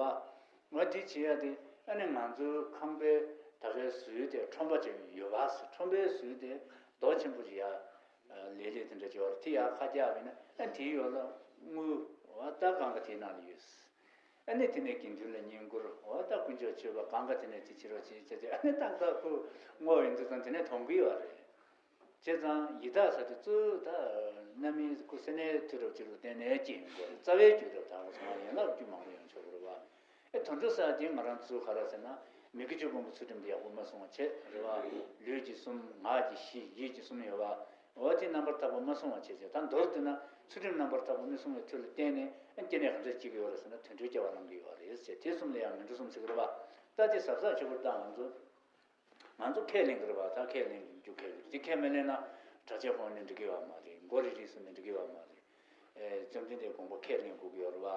བ། ང་འདི་བྱེད་ཡག་དེ། ཨ་ནི་ང་ཚོའི་ཁང་པའི་ད་གའི་ཟུར་དེ་ཁྲོམ་པ་ཅིག་ཡོད་པ་ཟེར། ཁྲོམ་པའི་ཟུར་དེ་རྡོ་ཆེན་པོ་ཅིག་ཡར་ལེབ་ལེབ་དེ་འདྲ་ཅིག་ཡོད་རེད། དེ་ཡར་ཁ་རྒྱག་པ་ཡིན་ན། ཨ་དེའི་འོག་ལ་དངུལ་འོ་ད་གང་ག་དེའི་ནང་ལ་ཡོད། ཨ་ནི་དེ་ནས་དགེ་འདུན་ལ་བསྙེན་བཀུར། འོ་ད་དཀོན་མཆོག་མཆོད་པ་གང་ག་དེ་ནས་དེ་བྱེད་རོགས་བྱེད་བྱས་བྱས། ཨ་ནི་ཏག་ཏག་ཁོ་བསྔོ་བ་ཡིན་དུས་ཙང་དེ་ནས་ཐོན་གྱི་ཡོད་རེད། བྱས་ཙང་ཡི་དྭགས་ཟེར་དེ་གཙོ་བོ་ད་རྣམ་སྨིན་སྐུ་སེར་སྣའི་མཐུ་རབ་ཅིག་ལ་བརྟེན་ནས་སྐྱེ་ཡོང་གི་ཡོད་རེད། རྩ་བའི་རྒྱུ་རེད། ད་ག་སོང་ཡན་ལག་རྒྱུ་མང་པོ་ཡོང་ཆོག་གི་རེད་བ། ཨེ་དོན་དུ་ས་དེ་ང་རང་ཚོ་ག་རེ་ཟེར་ན། མི་དགེ་བཅུ་སྤོང་གི་ཚུལ་ཁྲིམས་དེ་ཡག་པོ་མ་སྲུང་བ་བྱས་རེད་བ། ལུས་ཀྱི་གསུམ། ངག་གི་བཞི། ཡིད་ཀྱི་གསུམ་ཡོད་བ། འོ་དེ་རྣམ་པར་དག་པ་མ་སྲུང་བ་བྱས་བྱས། ད་མདོར་བསྡུས་ན་ཚུལ་ཁྲིམས་རྣམ་པར་དག་པ་མི་སྲུང་བའི་མཐུ་ལ་བརྟེན་ནས། ཨ་སྐྱེ་གནས་ག་འདྲ་སྐྱེ་གི་ཡོད་རེད་ཟེར་ན། དུད་འགྲོའི་སྐྱེ་བ་བླང་གི་ཡོད་རེད་ཟེར། དེ་གསུམ་ལ་ཡང་ངན་འགྲོ་གསུམ་ཟེར་གི་རེད་བ། ད་དེ་གཟབ་གཟབ་བྱེད་དགོས་རེད། ད་ང་ཚོ། ང་ཚོ་ཁས་ལེན་གྱི་རེད་བ། ད་ཁས་ལེན་རྒྱུ་ཁས་ལེན། དེ་ཁས་མི་ལེན་ན་གྲྭ་ཆས་གོན་ནས་འགྲིག་གི་ཡོད་མ་རེད། མགོ་རིལ་རིལ་བཟོས་ནས་འགྲིག་གི་ཡོད་མ་རེད། ཨེ་བཅོམ་ལྡན་འདས་དགོངས་པ་ཁས་ལེན་དགོས་ཀྱི་ཡོད་རེད་བ།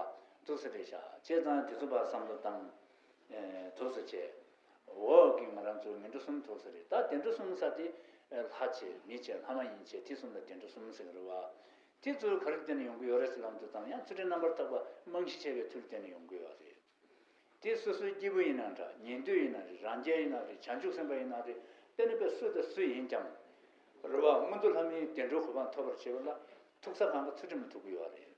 འདུག་སེ་རེད་ཤག་བྱས་ཙང་དེ་ཚོ་ཕར་བསམ་བློ་བཏང་། ཨེ་འདུག་སེ་བྱས། འོག་གི་ང་རང་ཚོ་ངན་འགྲོ་གསུམ་འདུག་སེ་རེད། ད་བདེ་འགྲོ་གསུམ་ཟེར་དེ། ཨེ་ལྷ་བྱས་མི་བྱས་ལྷ་མ་ཡིན་བྱས། དེ་གསུམ་ལ་བདེ་འགྲོ་གསུམ་ཟེར་གྱི་རེད་བ། དེ་ཚོ་ག་རེ་བརྟེན་ནས་ཡོང་གི་ཡོད་རེད་ཟེར་ལབ་དུས་ཙང་། ཡང་ཚུལ་ཁྲིམས་རྣམ་པར་དག་པ་རྨང་གཞི་བྱས་པའི་མཐུ་ལ་བརྟེན་ནས་ཡོང་གི་ཡོད་རེད། དེ་སོ་སོའི་སྐྱེས་བུ་ཡིན་ན་འདྲ། ཉན་ཐོས་ཡིན་ན་རེད། རང་རྒྱལ་ཡིན་ན་རེད། བྱང་ཆུབ་སེམས་དཔའ་ཡིན་ན་རེད། དཔེར་ན་དཔེ་སུ་དང་སུ་ཡིན་ཀྱང་རེད་བ། མངོན་མཐོ་ལྷ་མིའི་བདེ་འགྲོའི་གོ་འཕང་ཐོབ་པར་བྱེད་པ་ལ་ཐུག་ས་གང་ག་ཚུལ་ཁྲིམས་ལ་ཐུག་གི་ཡོད་རེད།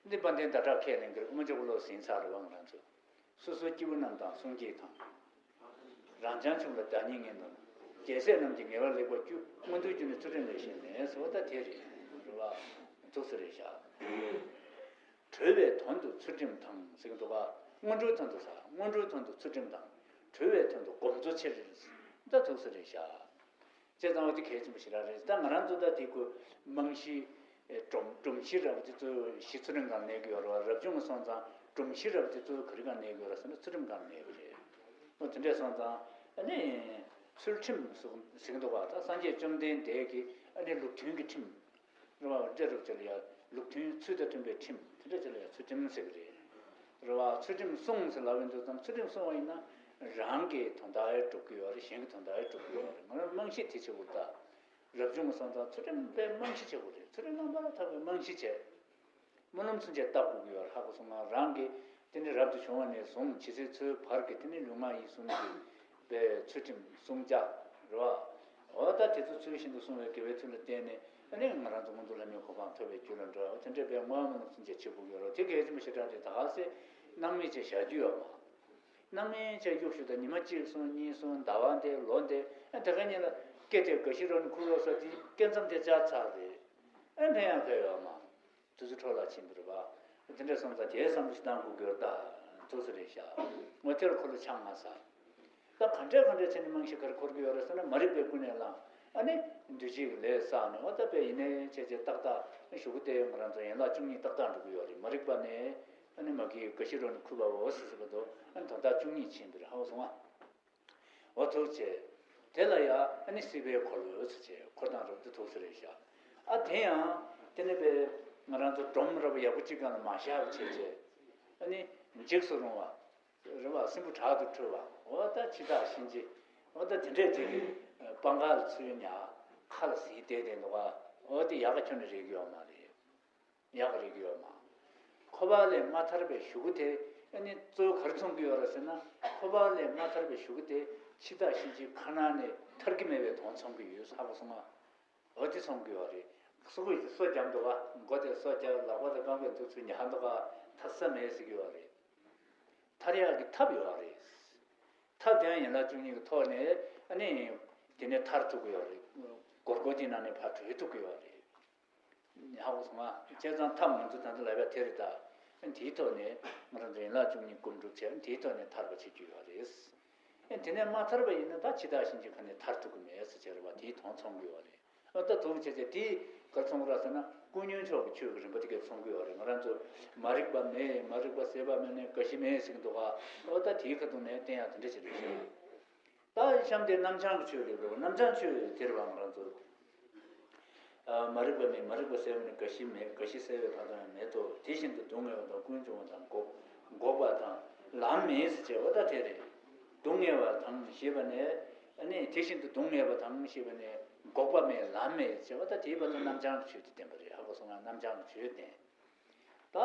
འདི་དཔལ་ལྡན་ཟླ་གྲགས་ཁས་ལེན་གྱི་རེད། དཀོན་མཆོག་གི་བློ་ཟིན་ཚར་རེད་བ། ང་རང་ཚོ། སོ་སོའི་སྐྱེས་བུ་རྣམས་དང་གསུང་སྐྱེས་དང་། རང་བྱང་ཆུབ་ལ་བདག་ཉིད་ངེས་དང་། རྒྱལ་སྲས་རྣམས་ཀྱི་ངེས་པར་ལེགས་པར་སྤྱོད། མངོན་མཐོའི་རྒྱུ་ནི་ཚུལ་ཁྲིམས་ལས་གཞན་མེད་ཟེར་བ་ད་དེ་རེད། རེད་བ། འདུག་སེ་རེད་ཤག་གྲོལ་བའི་དོན་དུ་ཚུལ་ཁྲིམས་དང་ཟེར་གྱི་འདུག་ག་སྔོན་འགྲོའི་དོན་དུ་ཟེར། སྔོན་འགྲོའི་དོན་དུ་ཚུལ་ཁྲིམས་དང་། གྲོལ་བའི་དོན་དུ་སྒོམ་གཙོ་ཆེར། ད་འདུག་སེ་རེད་ཤག་བྱས་ཙང་འོ་དེ་གལ་ཆེན་པོ་ཞེ་དྲག་རེད། ད་ང་རང་ཚོ་ད་དེ་ཁོ་རྨང་གཞི། ཨེ་སྒྲོམ་སྒྲོམ་གཞི་ར་བ་དེ་ཚོ་གཞི་ཚུལ་ཁྲིམས་སྒང་གནས་ཀྱི་ཡོད་རེད་བ། རབ་བྱུང་གི་སོང་ཙང་སྒྲོམ་གཞི་ར་བ་དེ་ཚོ་ག་རེ་སྒང་གནས་ཀྱི་ཡོད་རེད་ཟེར་ན། ཚུལ་ཁྲིམས་སྒང་གནས་ཀྱི་རེད། འོ་དེ་འདྲས་སོང་ཙང་། ཨ་ནི་ཚུལ་ཁྲིམས་ཟེར་གྱི་འདུག་ག་ད་སངས་རྒྱས་བཅོམ་ལྡན་འདས་ཀྱི་ཨ་ནི་ལུགས་མཐུན་གྱི་ཁྲིམས། རེད་བ། འདྲ་རུ་ཅིག་ལ་ཡང་ལུགས་མཐུན། ཚུལ་དང་མཐུན་པའི་ཁྲིམས་དེ་འདྲ་ཅིག་ལ་ཡང་ཚུལ་ཁྲིམས་ཟེར་གྱི་རེད། རེད་བ། ཚུལ་ཁྲིམས་སྲུང་ཟེར་ལབ་ཡོང་དུས་ཙམ། ཚུལ་ཁྲིམས་སྲུང་བ་ཡིན་ན་རང་གི་དོན་དག་ཡང་སྒྲུབ་ཀྱི་ཡོད་རེད། གཞན་གྱི་དོན་དག་ཡང་སྒྲུབ་ཀྱི་ཡོད་རེད། ང་རང་རྨང་གཞི་དེ་བྱེད་དགོས། ད་རབ་བྱུང་གི་སོང་ཙང་ཚུལ་ཁྲིམས་པའི་རྨང་གཞི་བྱེད་དགོས་རེད། ཚུལ་ཁྲིམས་རྣམ་པར་དག་པའི་རྨང་གཞི་བྱས། སྨོན་ལམ་ཚུན་ཆད་བཏབ་དགོས་ཀྱི་ཡོད་རེད། ཧ་གོ་སོང་ང་། རང་གི་དེ་ནི་རབ་ཏུ་བྱུང་བ་ནས་བཟུང་ཇི་སྲིད་འཚོའི་བར་གྱི་དེ་ནི་ལུས་ངག་ཡིད་གསུམ་གྱི་པའི་ཚུལ་ཁྲིམས་སྲུང་བྱ་རེད་བ། འོ་ད་དེ་ཚོ་ཚུལ་བཞིན་དུ་སྲུང་བའི་དགེ་བའི་མཐུ་ལ་བརྟེན་ནས། ཨ་ནི་ང་རང་ཚོ་མངོན་མཐོ་ལྷ་མིའི་གོ་འཕང་ཐོབ་པའི་རྒྱུ་ལ་འགྲོ་བ་དེ་འདྲ་པའི་བསྔོ་བ་སྨོན་ལམ་ཚུན་ཆད་བྱེད་དགོས་ཀྱི་ཡོད་རེད། དེ་གལ་ཆེན་པོ་ཞེ་དྲག་རེད། ད་ག་སེ་སྣང་མེད་བྱས་བཞག་རྒྱུ་ཡོད་མ། སྣང་མེད་བྱས་གཡུག་ཞུ་དང་། ཉི་མ་གཅིག་སོང་། གཉིས་སོང་། ཟླ་བ་འདས། ལོ་འདས། ཨ་ད་ག་ཉིན་ལ་སྐེ་དེ་དགའ་བཞི་རོ་ནས་ཁུར་རོགས་ཟེར། དེ་སྐེ་མཚམས་དེ་བཅག་ཚར་རེད། ཨ་ཕན་ཡང་ཕན་ཡོད་མ། དུས་ཚོད་འཕྲོ་བརླག་ཕྱིན་པ་རེད་བ། དེ་འདྲ་སོང་ཙང་དེའི་བསམ་བློ་ཞིག་བཏང་དགོས་ཀྱི་ཡོད་རེད། ད་འདུག་སེ་རེད་ཤག་འོ་དེར་འཁོར་ལོ་ཆང་མ་ཟ། ད་ག་འདྲ་ག་འདྲ་བྱས་ནས་རྨང་གཞི་ག་རེ་འཁོར་གྱི་ཡོད་རེད་ཟེར་ན། མ་རིག་པས་ཀུན་ནས་བསླངས། ཨ་ནི་འདུས་བྱས་ཀྱི་ལས་བསགས་ནས། འོ་ད་དཔེ་ཡིན་ནའི་བྱས་བྱས་ཏག་ཏག་གཞུག་གུ་དེ་ང་རང་ཚོ་ཡན་ལག་བཅུ་གཉིས་ཏག་ཏག་འགྲོ་གི་ཡོད་རེད། མ་རིག་པ་ནས་ཨ་ནི་མ་གི་དགའ་བཞི་རོ་ནས་ཁུར་བ་འོ་ཟེར་ཟེར་བ་དོ། ཨ་ནི་དོན་དག་བཅུ་གཉིས་ཕྱིན་པ་རེད། ཧ་གོ་སོང་ང་། འོ་ཐུགས་རྗེ་ཆེ། དེ་ལ་ཡང་ཨ་ནི་སྲིད་པའི་འཁོར་ལོ་ཟེར་བྱས། འཁོར་སྟངས་རབ་ཏུ་ཐུགས་སུ་རེད་ཤག་ཨ་དེ་ཡང་དེ་ནས་པའི་ང་རང་ཚོ་སྒྲོམ་ར་བ་ཡག་པོ་གཅིག་སྒང་ལ་མ་བཞག་པ་བྱས་བྱས། ཨ་ནི་འཇིགས་སུ་རུང་བ་རེད་བ། སྲིན་བུ་དྲག་ཏུ་ཁྲོས་པ། འོ་ད་འཆི་བདག་གཤིན་རྗེ། འོ་ད་དེ་འདྲས་ཅིག་གི་སྤང་ཁ་ལ་ཚུར་ཉལ། ཁ་ལ་ཟིལ་བསྡད་བསྡད་འདུག་ག་འོ་དེ་ཡག་ག་ཁྱོན་ནས་རེག་གི་ཡོད་མ་རེད། ཡག་རེག་གི་ཡོད་མ། འཁོར་བ་ལས་མ་ཐར་བའི་གཞུག་གུ་དེ་ཨ་ནི་གཙོ་བོ་ག་རེ་མཚོན་གྱི་ཡོད་རེད་ཟེར་ན། འཁོར་བ་ལས་མ་ཐར་བའི་གཞུག་གུ་དེ་འཆི་བདག་གཤིན་རྗེའི་ཁ་ནང་ནས་ཐར་གྱི་མེད་པའི་དོན་མཚོན་གྱི་ཡོད། ཧ་གོ་སོང་ང་། འོ་དེ་མཚོན་གྱི་ཡོད་རེད། སོ་གོ་ཡིས་སོ་བརྒྱབ་འདུག་ག་མགོ་དེ་སོ་བརྒྱབ། ལག་པ་དེ་རྐང་པའི་ཐོག་ཚུར་ཉར་འདུག་ག་ཐར་ས་མེད་ཟེར་གྱི་ཡོད་རེད། ཐར་ཡག་གི་ཐབས་ཡོད་རེད། ཐབས་དེ་ཡང་ཡན་ལག་བཅུ་གཉིས་ཀྱི་ཐོག་ནས་ཨ་ནི་དེ་ནས་ཐར་ཐུབ་ཀྱི་ཡོད་རེད། སྒོར་སྒོར་དེ་ནང་ནས་ཕར་གྲོལ་ཐུབ་ཀྱི་ཡོད་རེད། ཧ་གོ་སོང་ང་། བྱས་ཙང་ཐབས་ང་ཚོ་ད་ལྟ་ལབ་ཡ་དེ་རེད་ད། ཨ་དེའི་ཐོག་ནས་ང་རང་ཚོ་ཡན་ལག་བཅུ་གཉིས་སྒོམ་སྒྲུབ་བྱས། ཨ་དེའི་ཐོག་ནས་ཐར་པ་བྱེད་རྒྱུ་ཡོད་རེད། ཨ་དེ་ནས་མ་ཐར་པ་ཡིན་ན་ད་འཆི་བདག་གཤིན་རྗེའི་ཁ་ནས་ཐར་ཐུབ་ཀྱི་མེད་ཟེར་བྱས་རེད་བ། དེའི་དོན་མཚོན་གྱི་ཡོད་རེད། ཨ་ད་དུང་བྱས་བྱས་དེ་ག་རེ་མཚོན་གྱི་རེད་ཟེར་ན། ཀུན་ཉོན་ཕྱོགས་ཀྱི་ཆོས་ཀྱི་རིམ་པ་དེ་གས་མཚོན་གྱི་ཡོད་རེད། ང་རང་ཚོ་མ་རིག་པ་མེད། མ་རིག་པ་ཟད་པ་མེད་ནས་དགའ་བཞི་མེད་ཟེར་གྱི་འདུག་ག་འོ་ད་དེའི་ཁ་ཐུག་ནས་བསྟན་ཡག་དེ་འདྲ་ཞིག་རེད་ཤག་ད་གཤམ་དེ་རྣམ་བྱང་གི་ཆོས་རེད་པ། རྣམ་བྱང་ཆོས་དེ་རེད་བ། ང་རང་ཚོ་ཨ་མ་རིག་པ་མེད། མ་རིག་པ་ཟད་པ་ནས་དགའ་བཞི་མེད། དགའ་བཞི་ཟད་པའི་བར་དུ་ཡང་མེད་དོ། དེ་བཞིན་དུ་སྡུག་བསྔལ་བ་དང་། ཀུན་འབྱུང་བ་དང་། འགོག་འགོག་པ་དང་། ལམ་མེད་ཟེར་བྱས་པ་ད་དེ་རེད། སྡུག་བསྔལ་བ་དང་ཞེས་པ་ནས། ཨ་ནི་དེ་བཞིན་དུ་སྡུག་བསྔལ་བ་དང་ཞེས་པ་ནས། འགོག་པ་མེད་ལམ་མེད་ཅེས་པ། ད་དེའི་བར་དུ་རྣམ་བྱང་གི་ཆོས་དེ་བསྟན་པ་རེད། ཧ་གོ་སོང་ང་། རྣམ་བྱང་གི་ཆོས་བསྟན། ད་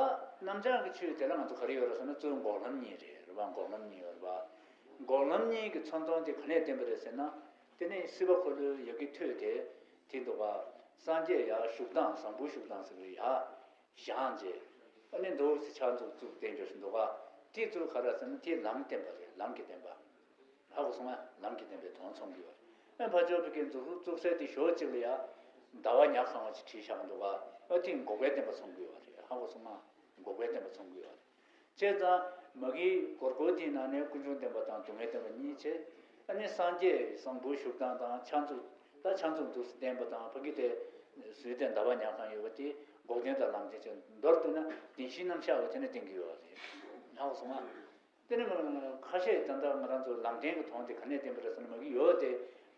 རྣམ་བྱང་གི་ཆོས་དེ་ལ་ང་ཚོ་ག་རེ་ཡོད་རེད་ཟེར་ན། གཙོ་བོ་འགོག་ལམ་གཉིས་རེད། རེད་པ། འགོག་ལམ་གཉིས་ཡོད་རེད་པ། འགོག་ལམ་གཉིས་ཀྱི་མཚོན་དོན་དེ་ག་ནས་བསྟན་པ་རེད་ཟེར་ན། དེ་ནས་སྲིད་པ་འཁོར་ལོའི་ཡ་གི་མཐུ་དེ། དེ་འདུག་ག་སངས་རྒྱས་ཡར་བཞུགས་སྟངས། བཟང་པོའི་བཞུགས་སྟངས་ཟེར་བའི་ཡར་བཞེངས་བྱས། ཨ་ནི་འདུག་སེ་ཕྱག་མཛུབ་བཙུགས་བསྟན་རྒྱུ་ཞིག་འདུག་ག་དེ་ཚུར་ག་རེ་ཟེར་ན། དེ་ལམ་བསྟན་པ་རེད། ལམ་གྱི་བསྟན་པ། ཧ་གོ་སོང་ང་། ལམ་གྱི་བསྟན་པའི་དོན་མཚོན་གྱི་ཡོད་རེད། ཨ་ཕར་ཕྱོགས་ཕ་གིའི་མཛུབ་བཙུགས་སའི་དེ་ཞོལ་གཅིག་ལ་ཡ་ཟླ་བ་ཉ་གང་བ་ཅིག་བྲིས་བཞག་འདུག་ག་ཨ་དེ་འགོག་པའི་བསྟན་པ་མཚོན་གྱི་ཡོད་རེད། ཧ་གོ་སོང་ང་། འགོག་པའི་བསྟན་པ་མཚོན་གྱི་ཡོད་རེད། བྱས་ཙང་མ་གིའི་སྒོར་སྒོར་དེའི་ནང་ནས་ཀུན་འབྱུང་བསྟན་པ་དང་སྡུག་བསྔལ་བསྟན་པ་གཉིས་བྱས། ཨ་ནི་སངས་རྒྱས་བཟང་པོའི་བཞུགས་སྟངས་དང་ཕྱག་མཛུབ། ད་ཕྱག་མཛུབ་འདུག་སེ་བསྟན་པ་དང་། ཕ་གི་དེ་ཟུར་དེ་ཟླ་བ་ཉ་གང་ཡོད་པ་དེ་འགོག་བདེན་དང་ལམ་བདེན་བྱས། མདོར་བསྡུ་ན་བདེན་བཞིའི་རྣམ་གཞག་འོ་དེ་ནས་བསྟན་གྱི་ཡོད་རེད། ཧ་གོ་སོང་ང་། དེ་ནི་མ་ཁ་ཤས་ད་ལྟ་ང་རང་ཚོ་ལམ་བདེན་གྱི་དོན་དེ་ག་ནས་བསྟན་པ་རེད་ཟེར་ན། མ་གི་ཡོད་དེ་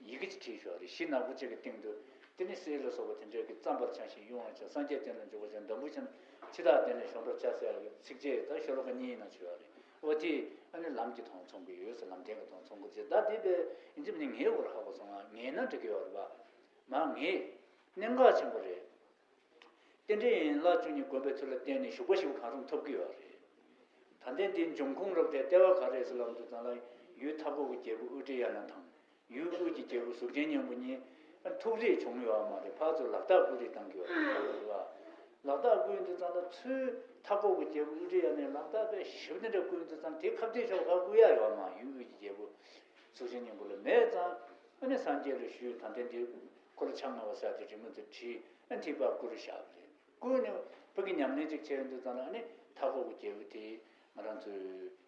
ཡི་གེ་ཅིག་བྲིས་ཤོག་རེད། གཞི་ནག་པོ་གཅིག་གི་སྟེང་དུ། དེ་ནི་གསེར་ལ་སོགས་པ་དེ་འདྲའི་གི། རྩམ་པར་འཆང་ཞིང་དབྱུང་བར་བྱ། སངས་རྒྱས་བསྟན་ལ་འཇུག་པར་བྱ། འདམ་བུ་ཆེན། འཆི་བདག་བསྟན་ལ་གཞོམ་པར་བྱ་ཟེར་བའི་ཚིགས་བཅད་ད་ཤོ་ལོ་ཀ་གཉིས་ཡིན་ན་བྲིས་པ་རེད། འོ་དེ་ཨ་ནི་ལམ་གྱི་དོན་མཚོན་གྱི་ཡོད་ཟེར། ལམ་བདེན་གྱི་དོན་མཚོན་གྱི་ཟེར། ད་དེ་བས་ཡིན་གཅིག་མིན་གཉིས་ངེས་དགོས་རེད། ཧ་གོ་སོང་ང་། ངེས་ན་འགྲིག་གི་ཡོད་རེད་པ། མ་ངེས། གནད་འགག་ཆེན་པོ་རེད། རྟེན་འབྲེལ་ཡན་ལག་བཅུ་གཉིས་བསྒོམ་པའི་ཚུལ་ལ་བརྟེན་ནས་ཞུགས་པ་བཞི་པོ་གང་རུང་ཐོབ་ཀྱི་ཡོད་རེད། ད་ལྟའི་འདིའི་འབྱུང་ཁུངས་རབ་སྟེ་ལྟེ་བ་ག་རེ་ཟེར་ལབ་དུས་ཙམ་ལ། ཡུལ་མཐའ་འཁོབ་ཀྱི་རྒྱལ་པོ་ཨུ་ཏྲ་ཡ་ན་དང་། ཡུལ་དབུས་ཀྱི་རྒྱལ་པོ་གཟུགས་ཅན་སྙིང་པོ་གཉིས་ཐུག་རེས་བྱུང་ཡོད་མ་རེད། ཕར་ཚུར་ལག་རྟགས་བསྐུར་རེས་བཏང་གི་ཡོད་རེད་པ། ལག་རྟགས་བསྐུར་དུས་ཙམ་ལ་ཚུར་མཐའ་འཁོབ་ཀྱི་རྒྱལ་པོ་ཨུ་ཏྲ་ཡ་ནས་ལག་རྟགས་དཔེ་ཞིབ་དེ་འདྲ་བསྐུར་དུས་ཙམ། དེ་ཁ་གཏད་གཅོག་ཁ་བསྐུར་ཡ་ཡོད་མ། ཡུལ་དབུས་ཀྱི་རྒྱལ་པོ་གཟུགས་ཅན་སྙིང་པོ་ལ་མེད་ཙང་། ཨ་ནི་སངས་རྒྱས་ལ་ཞུས། ད་ལྟའི་འདི་འཁོར་ལོ་ཆ་ལྔ་པ་ཟེར་དེ་རི་མོ་དེ་བྲིས། ཨ་ནི་དེ་ཕར་བསྐུར་བཞག་པ་རེད། བསྐུར་ནས་ཕ་གི་ཉམས་ལེན་ཅིག་བྱས་ཡོང་དུས་ཙམ་ལ། ཨ་ནི་མཐའ་འཁོབ་ཀྱི་རྒྱལ་པོ་དེ་ང་རང་ཚོའི་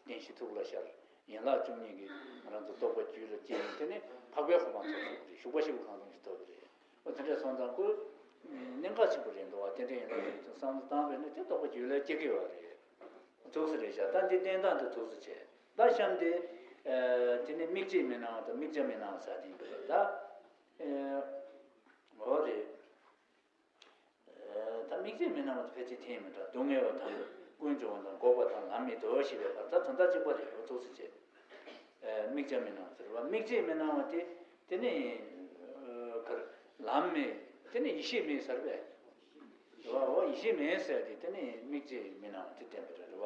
བདེན་བཞི་ཐུགས་ལ་ཤར། ཡན་ལག་བཅུ་གཉིས་ཀྱིས་ང་རང་ཚོ་རྟོགས་པ་རྒྱུད་ལ་སྐྱེས། དེ་ནས་འཕགས་པའི་གོ་འཕང་ཐོབ་ཐུབ་པ་རེད། ཞུགས་པ་བཞི་པོ་གང་རུང་ཞིག་ཐོབ་པ་རེད། འོ་དེ་འདྲ་སོང་ཙང་ཁོ་གནད་འགག་ཆེན་པོ་རེད་འདུག་པ། རྟེན་འབྲེལ་ཡན་ལག་བཅུ་གཉིས་བསམ་བློ་བཏང་བས་ན་དེ་རྟོགས་པ་རྒྱུད་ལ་སྐྱེ་གི་ཡོད་རེད། ཐུགས་སུ་རེད་བཞག་ད་འདི་བསྟན་སྟངས་དེ་ཐུགས་སུ་ཆེ། ད་གཤམ་དེ། ཨ་དེ་ནི་དམིགས་བཅས་མི་སྣང་བ་དང་དམིགས་བྱ་མི་སྣང་བ་ཟེར་དེ་ཡིན་པ་རེད་ད། ཨ་འོ་རེད། ཨ་ད་དམིགས་བཅས་མི་སྣང་བ་དེ་ཕལ་ཆེར་དེ་ཡིན་མི་འདྲ། སྡུག་བསྔལ་བ་དང་ཀུན་འབྱུང་བ་དང་། འགོག་པ་དང་ལམ་མེད་དོ་ཞེས་པའི་བར། ད་དོན་དག་གཅིག་པ་རེད། འོ་ཐུགས་སུ་ཆེ། ཨ་དམིགས་བྱ་མི་སྣང་བ་ཟེར་བ། དམིགས་བཅས་མི་སྣང་བ་དེ། དེ་ནི་ཨ་གར་ལམ་མེད། དེ་ནི་ཡེ་ཤེས་མེད་ཟེར་བས། འོ་ཡེ་ཤེས་མེད་ཟེར་དེ། དེ་ནི་དམིགས་བཅས་མི་སྣང་བ་དེ་བསྟན་པ་རེད་པ།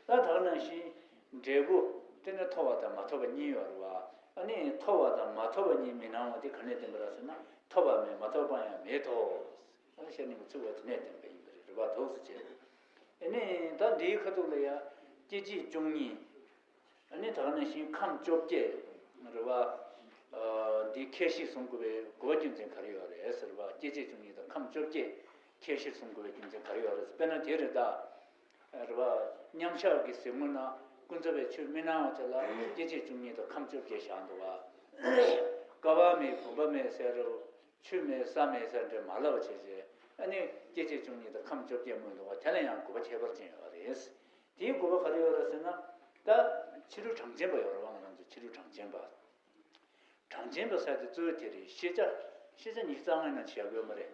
ད་ད་ག་ནང་བཞིན་འབྲས་བུ་དེ་ནི་ཐོབ་པ་དང་མ་ཐོབ་པ་གཉིས་ཡོད་རེད་པ། ཨ་ནི་ཐོབ་པ་དང་མ་ཐོབ་པ་གཉིས་མི་སྣང་བ་དེ་ག་ནས་བསྟན་པ་རེད་ཟེར་ན། ཐོབ་པ་མེད་མ་ཐོབ་པ་ཡང་མེད་དོ། ཨ་ནི་ཤེར་སྙིང་པོ་ཚིག་པ་དེ་ནས་བསྟན་པ་ཡིན་པ་རེད་པ། ཐུགས་སུ་ཆེ། ཨ་ནི་ད་འདིའི་ཁ་ཐུག་ལ་ཡ་སྐྱེ་མཆེད་བཅུ་གཉིས། ཨ་ནི་ད་ག་ནང་བཞིན་ཁམས་བཅོ་བརྒྱད་རེད་པ། ཨ་འདི་ཁྱད་གཞིར་བཟུང་དགོས་པའི་དགོས་པ་རྒྱུ་མཚན་ག་རེ་ཡོད་རེད་ཟེར་བ། སྐྱེ་མཆེད་བཅུ་གཉིས་དང་ཁམས་བཅོ་བརྒྱད་ཁྱད་གཞིར་བཟུང་དགོས་པའི་རྒྱུ་མཚན་ག་རེ་ཡོད་རེད་ཟེར། དཔེར་ན་དེ་རེད་ད། རེད་པ། མཉམ་གཞག་གི་གཟིགས་ངོ་ན་ཀུན་རྫོབ་པའི་ཆོས་མི་སྣང་བ་དེ་ལ་སྐྱེ་མཆེད་བཅུ་གཉིས་དང་ཁམས་བཅོ་བརྒྱད་བཞག་འདུག་པ། ཀ་བ་མེད་བུམ་པ་མེད་ཟེར་རོ། ཆུ་མེད་ས་མེད་ཟེར་འདྲ་མ་ལབ་པ་བྱས་བྱས། ཨ་ནི་སྐྱེ་མཆེད་བཅུ་གཉིས་དང་ཁམས་བཅོ་བརྒྱད་སྨོས་འདུག་པ། དེ་ལ་ཡང་དགོས་པ་ཁྱད་པར་ཅན་ཡོད་རེད། དེའི་དགོས་པ་ག་རེ་ཡོད་རེད་ཟེར་ན། ད་ཕྱི་རོལ་གྲངས་ཅན་པ་ཡོད་རེད་པ། ང་རང་ཚོ་ཕྱི་རོལ་གྲངས་ཅན་པ། གྲངས་ཅན་པ་ཟེར་དེ་གཙོ་བོ་དེ་རེད། ཤེས་བྱ། ཤེས་བྱ་ཉི་ཤུ་རྩ་ལྔའི་ནང་བཞག་གི་ཡོད་མ་རེད།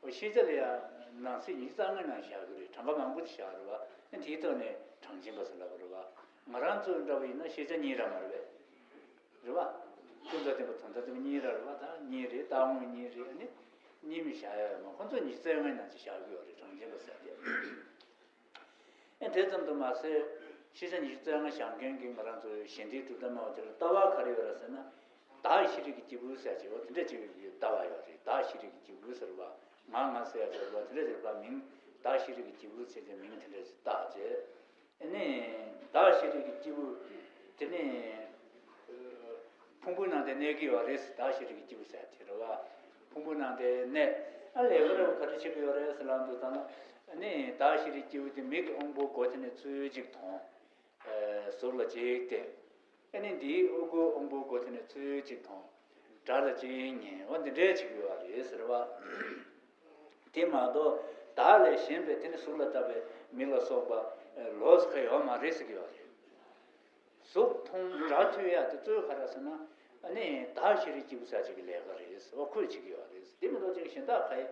འོ་ཤེས་བྱ་ལ་ཡང་ནང་གསེས་ཉི་ཤུ་རྩ་ལྔའི་ནང་བཞག་གི་རེད། གྲངས་ཀ་མང་པོ་ཅིག་བཞག་གི་རེད་པ། ཨ་དེའི་ཐོག་ནས་གྲངས་ཅན་པ་ཟེར་ལབ་པ་རེད་པ། ང་རང་ཚོ་འདྲ་བ་ཡིན་ན་ཤེས་བྱ་གཉིས་ར་མ་རེད་པས། རེད་པ། ཀུན་རྫོབ་བདེན་པ་དོན་དམ་བདེན་པ་གཉིས་ར་རེད་པ། ད་གཉིས་རེད། རྟག་དངོས་གཉིས་རེད། ཨ་ནི་གཉིས་མི་བཞག་ཡ་ཡོད་མ། ཁོང་ཚོ་ཉི་ཤུ་རྩ་ལྔའི་ནང་ཅིག་བཞག་གི་ཡོད་རེད། གྲངས་ཅན་པ་ཟེར་དེ། ཨེ་དེ་ཙམ་དུ་མ་ཟད། ཤེས་བྱ་ཉི་ཤུ་རྩ་ལྔ་བཞག་མཁན་གྱི་ང་རང་ཚོའི་གཞན་སྡེའི་གྲུབ་མཐའ་སྨྲ་བ་དེ་ལ་ལྟ་བ་ག་རེ་ཡོད་རེད་ཟེར་ན། བདག་ཤེས་རིག་གི་སྐྱེས་བུ་ཟེར་ཅིག་འོ་དེ་འདྲ་ཅིག་ཡོད། ལྟ་བ་ཡོད་རེད། བདག་ཤེས་རིག་གི་སྐྱེས་བུ་ཟེར་བ། ང་ང་ཟེར་ཡ་ཟེར་བ་དེ་འདྲ་ཟེར་བ། མིང་བདག་ཤེས་རིག་གི་སྐྱེས་བུ་ཟེར་ཏེ་མིང་དེ་འདྲ་ཞིག་བཏགས་བྱས། ཨ་ནི་བདག་ཤེས་རིག་གི་སྐྱེས་བུ་དེ་ནི་ཕུང་པོའི་ནང་དེ་གནས་ཀྱི་ཡོད་རེད། བདག་ཤེས་རིག་གི་སྐྱེས་བུ་ཟེར་དེ་རེད་པ། ཕུང་པོའི་ནང་དེ་གནས། ཨ་ལས་ཀ་ར་བ་ག་རེ་བྱེད་ཀྱི་ཡོད་རེད་ཟེར་ལབ་དུས་ཙམ་ལ། ཨ་ནི་བདག་ཤེས་རིག་གི་སྐྱེས་བུ་དེ་མིག་གི་དབང་པོ་སྒོ་དེ་ནས་ཚུར་གཅིག་མཐོང་། ཨ་གཟུགས་ལ་གཅིག་བལྟས། ཨ་ནི་འདིའི་དབུ་སྐུའི་དབང་པོ་སྒོ་དེ་ནས་ཚུར་གཅིག་མཐོང་། སྒྲ་ལ་གཅིག་ཉན། འོ་འདི་འདྲས་བྱེད་ཀྱི་ཡོད་རེད་ཟེར་བ། དེ་མ་གཏོགས་བདག་ལས་གཞན་པའི་དེ་ནི་གཟུགས་ལ་ལྟ་བའི་མིག་ལ་སོགས་པ་ལོགས་སུ་ཡོད་མ་རེད་ཟེར་གྱི་ཡོད་རེད། གཟུགས་མཐོང་། སྒྲ་ཐོས་ཡ་དེ་གཙོ་བོ་ག་རེ་ཟེར་ན། ཨ་ནི་བདག་ཤེས་རིག་སྐྱེས་བུ་ཟེར་ཅིག་གི་ལས་ཀ་རེད་ཟེར་བ། ཁོས་བྱེད་ཀྱི་ཡོད་རེད་ཟེར། དེ་མི་གཏོགས་ཅིག་གཞན་དག་ག་ཡི་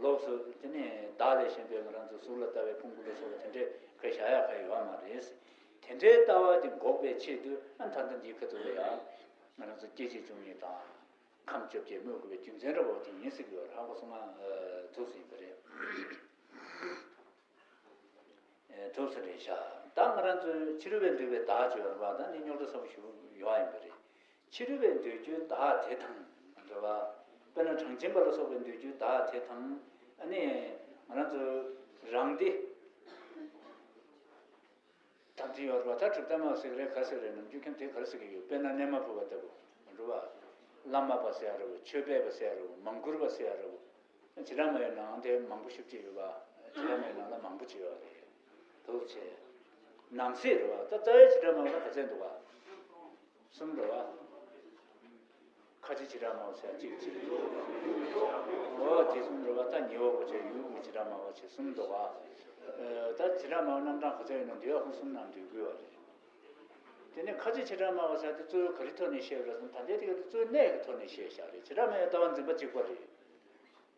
ལོགས་སུ་དེ་ནི་བདག་ལས་གཞན་པའི་ང་རང་ཚོ་གཟུགས་ལ་ལྟ་བའི་ཕུང་པོ་ལ་སོགས་པ་དེ་འདྲས་ག་བཞག་ཡ་ག་ཡོད་མ་རེད་ཟེར། དེ་འདྲའི་ལྟ་བ་དེ་འགོག་པའི་ཆེད་དུ་ཨ་ད་ལྟ་འདིའི་ཁ་ཐུག་ལ་ཡང་ང་རང་ཚོ་སྐྱེ་མཆེད་བཅུ་གཉིས་དང་ཁམས་བཅོ་བརྒྱད་སྨོས་དགོས་པའི་རྒྱུ་མཚན་འདྲ་བོ་དེ་ཡིན་སྲིད་ཀྱི་ཡོད་རེད། ཧ་གོ་སོང་ང་། ཐུགས་ཟིན་པ་རེད། ཐུགས་སུ་རེད་ཤག་ད་ང་རང་ཚོའི་ཕྱི་རོལ་པས་འདོད་པའི་བདག་ཅེས་པ་ད་འདི་རྙོག་དྲ་ཚ་པོ་ཞིག་ཡོད་པ་ཡིན་པ་རེད། ཕྱི་རོལ་པས་འདོད་རྒྱུའི་བདག་དེ་དང་། རེད་བ། དཔེར་ན་གྲངས་ཅན་པ་ལ་སོགས་པས་འདོད་རྒྱུའི་བདག་དེ་དང་། ཨ་ནི་ང་རང་ཚོ་རང་སྡེ། དམ་ཚིག་ཡོད་རེད་བ། ད་གྲུབ་མཐའ་སྨྲ་བ་ཟེར་གི་རེད། ག་ཟེར་རེད། ནམ་རྒྱུན་ཁྱོན་དེ་ག་རེ་ཟེར་གི་ཡོད། དཔེར་ན་གནས་མ་ཕུ་བ་ལྟ་བུ་རེད་བ། བླ་མ་པ་ཟེར་ཡ་རེད་བ། ཆོས་པས་པ་ཟེར་ཡ་རེད་བ། མང་བཀུར་བ་ཟེར་ཡ་རེད་བ། བྱེ་བྲག་སྨྲ་བའི་ནང་དེ་མང་པོ་ཞེ་པོ་ཅིག་ཡོད་པ། བྱེ་བྲག་སྨྲ་བའི་ནང་ལ་མང་པོ་ཅིག་ཡོད་རེད། འདུག་བྱས། ནང་གསེས་རེད་བ། ད་རྩ་བའི་བྱེ་བྲག་སྨྲ་བ་ལ་ག་ཚད་འདུག་ག་གསུམ་རེད་བ། ཁ་ཅིག་བྱེ་བྲག་སྨྲ་བ་ཟེར་གཅིག་བྱས། འོ་དེ་གསུམ་རེད་བ། ད་ཉི་འོག་པ་བྱས། ཡུལ་དབུས་བྱེ་བྲག་སྨྲ་བ་བྱས། གསུམ་འདུག་ག་ད་བྱེ་བྲག་སྨྲ་བ་རྣམ་གྲངས་ག་ཚོད་ཡོད་ན་འདི་ཡང་ཁོང་གསུམ་ནང་འདུས་དགོས་པ་རེད། དེ་ནས་ཁ་ཅིག་བྱེ་བྲག་སྨྲ་བ་ཟེར་དེ་གཙོ་བོ་ག་རེའི་ཐོག་ནས་བཤད་པ་རེད་ཟེར་ན། ད་ལྟའི་དེ་ག་དེ་གཙོ་བོ་གནས་ཀྱི་ཐོག་ནས་བཤད་བཞག་རེད། བྱེ་བྲག་སྨྲ་བའི་ལྟ་བ་འཛིན་པ་གཅིག་པ་རེད། བྱེ་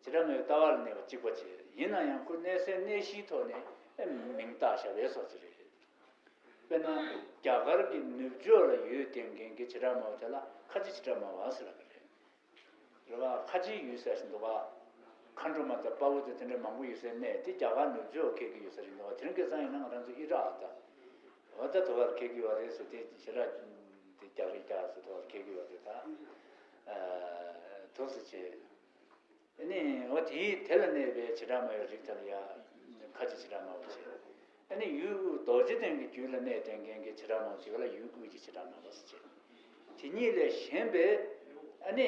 བྲག་སྨྲ་བའི་ལྟ་བ་ལ་གནས་པ་གཅིག་པ་བྱས། ཡིན་ན་ཡང་ཁོ་གནས་སའི་གནས་གཞིའི་ཐོག་ནས་མིང་བཏགས་བཞག་པའི་བཟོ་ཅིག་རེད། དཔེར་ན་རྒྱ་གར་གྱི་ནུབ་ཕྱོགས་ལ་ཡུལ་དེ་འགན་གྱི་བྱེ་བྲག་སྨྲ་བ་དེ་ལ་ཁ་ཆེ་བྱེ་བྲག་སྨྲ་བ་ཟེར་ལབ་པ་རེད། རེད་བ། ཁ་ཆེའི་ཡུལ་ཟེར་བཞིན་འདུག་བ། མཁའ་འགྲོ་མ་དང་དཔའ་བོ་དང་དེ་འདྲ་མང་པོ་ཡོད་སའི་གནས་དེ་རྒྱ་གར་ནུབ་ཕྱོགས་ཁེལ་གྱི་ཡོད་ས་རེད་འདུག་བ། དེ་རིང་ཁ་སང་ཡིན་ན་ང་རང་ཚོ་ཨི་རག་དང་། འོ་ད་དེ་བར་ཁེལ་གྱི་ཡོད་རེད་ཟེར། དེ་ཞེ་དྲག་དེ་རྒྱག་རེས་རྒྱག་ཟེར། དེ་བར་ཁེལ་གྱི་ཡོད་རེད་ད། ཨ། འདུག་སེ་བྱས། ཨ་ནི་འོ་དེའི་དེ་ལ་གནས་པའི་བྱེ་བྲག་སྨྲ་བའི་རིགས་དེ་ལ་ཡང་ཁ་ཆེ་བྱེ་བྲག་སྨྲ་བ་བྱས། ཨ་ནི་ཡུལ་དབུས་རྡོ་རྗེ་གདན་གྱི་རྒྱུད་ལ་གནས་ཏེ་འགན་གྱི་བྱེ་བྲག་སྨྲ་བ་ཞིག་ལ་ཡུལ་དབུས་ཀྱི་བྱེ་བྲག་སྨྲ་བ་ཟེར་བྱས། དེ་གཉིས་ལས་གཞན་པའི་ཨ་ནི་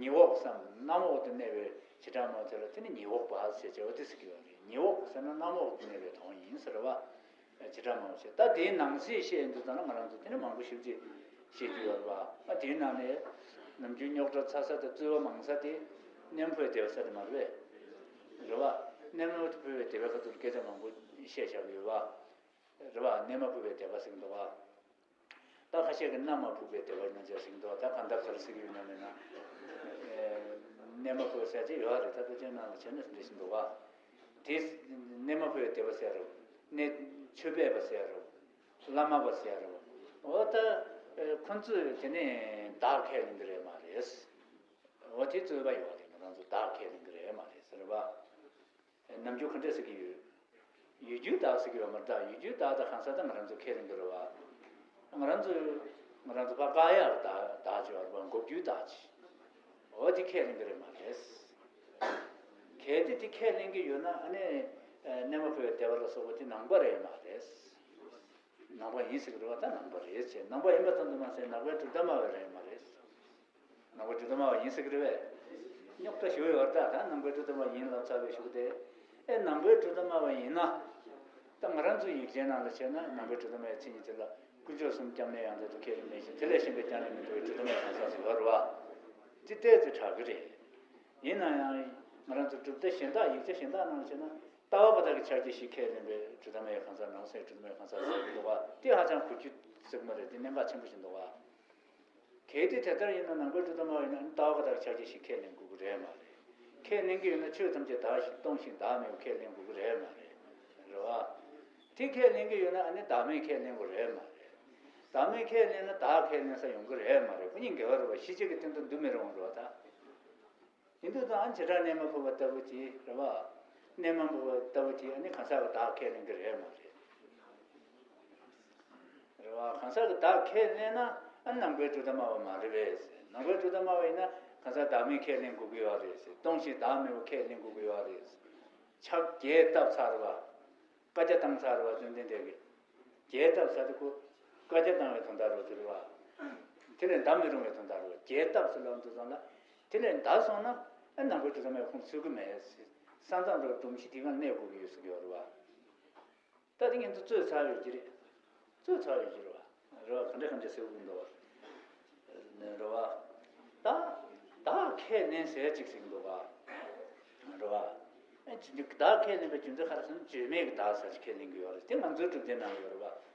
ཉི་འོག་སམ་གནམ་འོག་ཏུ་གནས་པའི་བྱེ་བྲག་སྨྲ་བ་དེ་ལ་དེ་ནི་ཉི་འོག་པ་ཟེར་བྱས། འོ་དེ་ཟེར་གྱི་ཡོད་རེད། ཉི་འོག་ཟེར་ན་གནམ་འོག་ཏུ་གནས་པའི་དོན་ཡིན་ཟེར་བ། བྱེ་བྲག་སྨྲ་བ་ཞེས། ད་དེའི་ནང་གསེས་བཤད་ཡོང་དུས་ཙམ་ལ་ང་རང་ཚོ་དེ་ནི་མང་པོ་ཞེ་པོ་ཅིག་བཤད་རྒྱུ་ཡོད་རེད་བ། ཨ། དེའི་ནང་ནས་ནམ་རྒྱུན་རྙོག་དྲ་ཚ་ས་དང་རྩོད་པ་མང་ས་དེ་གནས་མ་ཕུ་བའི་དད་པ་ཟེར་དེ་མ་རེད་པས། རེད་བ། གནས་མ་ཕུ་བའི་དད་པའི་ཁ་ཐུག་སྐད་ཆ་མང་པོ་བཤད་བཞག་གི་ཡོད་བ། རེད་བ། གནས་མ་ཕུ་བའི་དད་པ་ཟེར་གྱི་འདུག་བ། ད་ཁ་ཤས་ཀྱིས་གནམ་མ་ཕུ་བའི་དད་པ་ཡིན་ན་ཅིག་ཟེར་གྱི་འདུག་ད་གང་ལྟར་ག་རེ་ཟེར་གྱི་ཡོད་ན་མེད་ན། ཨེ། གནས་མ་ཕུ་བ་ཟེར་ཅིག་ཡོད་རེད། ད་ཕལ་ཆེར་ནང་ལ་བྱས་ན་འདི་བཞིན་འདུག་བ། དེ་གནས་མ་ཕུ་བའི་དད་པ་ཟེར་རོ། གནས། ཆོས་པས་པ་ཟེར་རོ། བླ་མ་པ་ཟེར་རོ། འོ་ད་ཨེ་ཁོང་ཚོས་དེ་ནས་བདག་ཁས་ལེན་གྱི་རེད་མ་རེད། འོ་དེ་རྩོད་པ་ཡོད་རེད། ང་རང་ཚོ་བདག་ཁས་ལེན་གྱི་རེད་མ་རེད་ཟེར་བ། ནམ་རྒྱུན་ག་འདྲས་ཟེར་གྱི་ཡོད། ཡོད་རྒྱུའི་བདག་ཟེར་གྱི་ཡོད་མ་རེད་ད། ཡོད་རྒྱུའི་བདག་དང་གང་ཟག་དང་ང་རང་ཚོ་ཁས་ལེན་གྱི་རེད་བ། ང་རང་ཚོས། ང་རང་ཚོ་ཕར་བཀག་ཡག་བདག་བདག་ཅེས་པ་རེད་བ། འགོག་རྒྱུའི་བདག་ཅེས། འོ་དེ་ཁས་ལེན་གྱི་རེད་མ་རེད། གལ་ཏེ་དེ་ཁས་ལེན་གྱི་ཡོད་ན་ཨ་ནི་གནས་མ་ཕུ་བའི་དད་པ་ལ་སོགས་པ་དེ་ནང་པ་རེད་མ་རེད། ནང་པ་ཡིན་ཟེར་གྱི་རེད་བ། ད་ནང་པ་རེད་ཅེས། ནང་པ་ཡིན་པ་ཙམ་དུ་མ་ཟད་ནང་པའི་གྲུབ་མཐའ་སྨྲ་བ་རེད་མ་རེད། ནང་པའི་གྲུབ་མཐའ་སྨྲ་བ་ཡིན་ཟེར་གྱི་རེད་པས། རྙོག་དྲ་ཞུ་ཡོད་རེད་ད། ད་ནང་པའི་གྲུབ་མཐའ་སྨྲ་བ་ཡིན་ལབ་ཚར་བའི་གཞུག་དེ། ཨེ་ནང་པའི་གྲུབ་མཐའ་སྨྲ་བ་ཡིན་ན། ད་ང་རང་ཚོའི་ཡིག་ཆའི་ནང་ལ་བྱས་ན་ནང་པའི་གྲུབ་མཐའ་སྨྲ་བའི་མཚན་ཉིད་དེ་ལ་དཀོན་མཆོག་གསུམ་སྐྱབས་གནས་ཡང་དག་ཏུ་ཁས་ལེན་མེད་ཅིང་། དེ་ལས་གཞན་པའི་སྐྱབས་གནས་མི་འདུག་པའི་གྲུབ་མཐའ་སྨྲ་བའི་གང་ཟག་ཟེར་བ་རེད་བ། དེ་ཏོག་ཙམ་དྲག་གི་རེད། ཡིན་ན་ཡང་ང་རང་ཚོ་གྲུབ་མཐའ་གཞན་དག་ཡིག་ཆ་གཞན་དག་ནང་ལ་བྱས་ན་ལྟ་བ་པ་དག་གི་ཕྱག་རྒྱ་བཞི་ཁས་ལེན་པའི་གྲུབ་མཐའ་སྨྲ་བའི་གང་ཟག་ནང་གསེས་གྲུབ་མཐའ་སྨྲ་བའི་གང་ཟག་ཟེར་གྱི་འདུག་པ། དེ་ཧ་ཅང་གོ་རྒྱུ་ཟིག་མ་རེད། དེ་གནད་འགག་ཆེན་པོ་ཞིག་འདུག་པ། གལ་ཏེ་དེ་ལྟར་ཡིན་ན་ནང་པའི་གྲུབ་མཐའ་སྨྲ་བ་ཡིན་ན་ལྟ་བ་པ་དག་ཕྱག་རྒྱ་བཞི་ཁས་ལེན་དགོས་ཀྱི་རེད་མ་རེད། ཁས་ལེན་གྱི་ཡོད་ན་ཆོས་ཐམས་ཅད་བདག་བཞིན་སྟོང་ཞིང་བདག་མེད་པ་ཁས་ལེན་དགོས་ཀྱི་རེད་མ་རེད། རེད་བ། དེ་ཁས་ལེན་གྱི་ཡོད་ན་ཨ་ནི་བདག་མེད་ཁས་ལེན་དགོས་རེད་མ་རེད། བདག་མེད་ཁས་ལེན་ན་བདག་ཁས་ལེན་ས་ཡོང་གི་རེད་མ་རེད། ཁོ་གཉིས་འགལ་བ་རེད་བ། ཤེས་བྱེད་ཀྱི་སྟེང་དུ་འདུ་མི་རུང་རེད་བ་ད། ཡིན་དུས་ད་ཨ་ནི་བྱེ་བྲག་གནས་མ་ཕུ་བ་ལྟ་བུ་དེ་རེད་བ། གནས་མ་ཕུ་བ་ལྟ་བུ་དེ་ཨ་ནི་གང་ཟག་གི་བདག་ཁས་ལེན་གྱི་རེད་མ་རེད། རེད་བ། གང་ཟག་གི་བདག་ཁས་ལེན་ན་ཨ་ནི་ནང་པའི་གྲུབ་མཐའ་སྨྲ་བ་མ་རེད་པས་ཟེར། ནང་པའི་གྲུབ་མཐའ་སྨྲ་བ་ཡིན་ན་གང་ཟག་བདག་མེད་ཁས་ལེན་དགོས་ཀྱི་ཡོད་རེད་ཟེར། སྟོང་ཞིང་བདག་མེད་པ་ཁས་ལེན་དགོས་ཀྱི་ཡོད་རེད་ཟེར། ཕྱག་རྒྱས་བཏབ་ཚར་བ། བཀའ་རྒྱ་བཏང་ཚར་བ། བཅོམ་ལྡན་འདས་ཀྱིས་རྒྱས་བཏབ་ཟེར་དུས་ཁོ་བཀའ་རྒྱ་བཏང་བའི་དོན་དག་རེད་ཟེར་བ། དེ་ལས་འདའ་མི་རུང་བའི་དོན་དག་རེད་བ། རྒྱས་བཏབ་ཟེར་ལབ་དུས་ཙམ་ལ། དེ་ལས་འདའ་སོང་ན་ཨ་ནང་པའི་གྲུབ་མཐའ་སྨྲ་བས་ཁོང་ཚུད་ཀྱི་མེད་ཟེར། ས་མཚམས་རེད་བ། སྒྲོམ་གཞི་དེ་ག་ལ་གནས་དགོས་ཀྱི་ཡོད་ཟེར་གྱི་ཡོད་རེད་བ། ད་དེ་ངས་འདི་རྩོད་ཚར་ཡོད་ཀྱི་རེད། རྩོད་ཚར་ཡོད་ཀྱི་རེད་བ། རེད་བ། ག་འདྲ་ག་འདྲ་ཟེར་གྱི་འདུག་བ། རེད་བ། ད་བདག་ཁས་ལེན་ཟེར་ཅིག་ཟེར་གྱི་འདུག་བ། རེད་བ། ཨ་ཅི་འདི་བདག་ཁས་ལེན་པའི་རྒྱུ་མཚན་ག་རེ་ཟེར་ན་བརྗོད་མེད་ཀྱི་བདག་ཟེར་ཅིག་ཁས་ལེན་གྱི་ཡོད་རེད། དེ་ང་ཚོའི་གྲུབ་མཐའི་ནང་ཡོད་རེད་བ།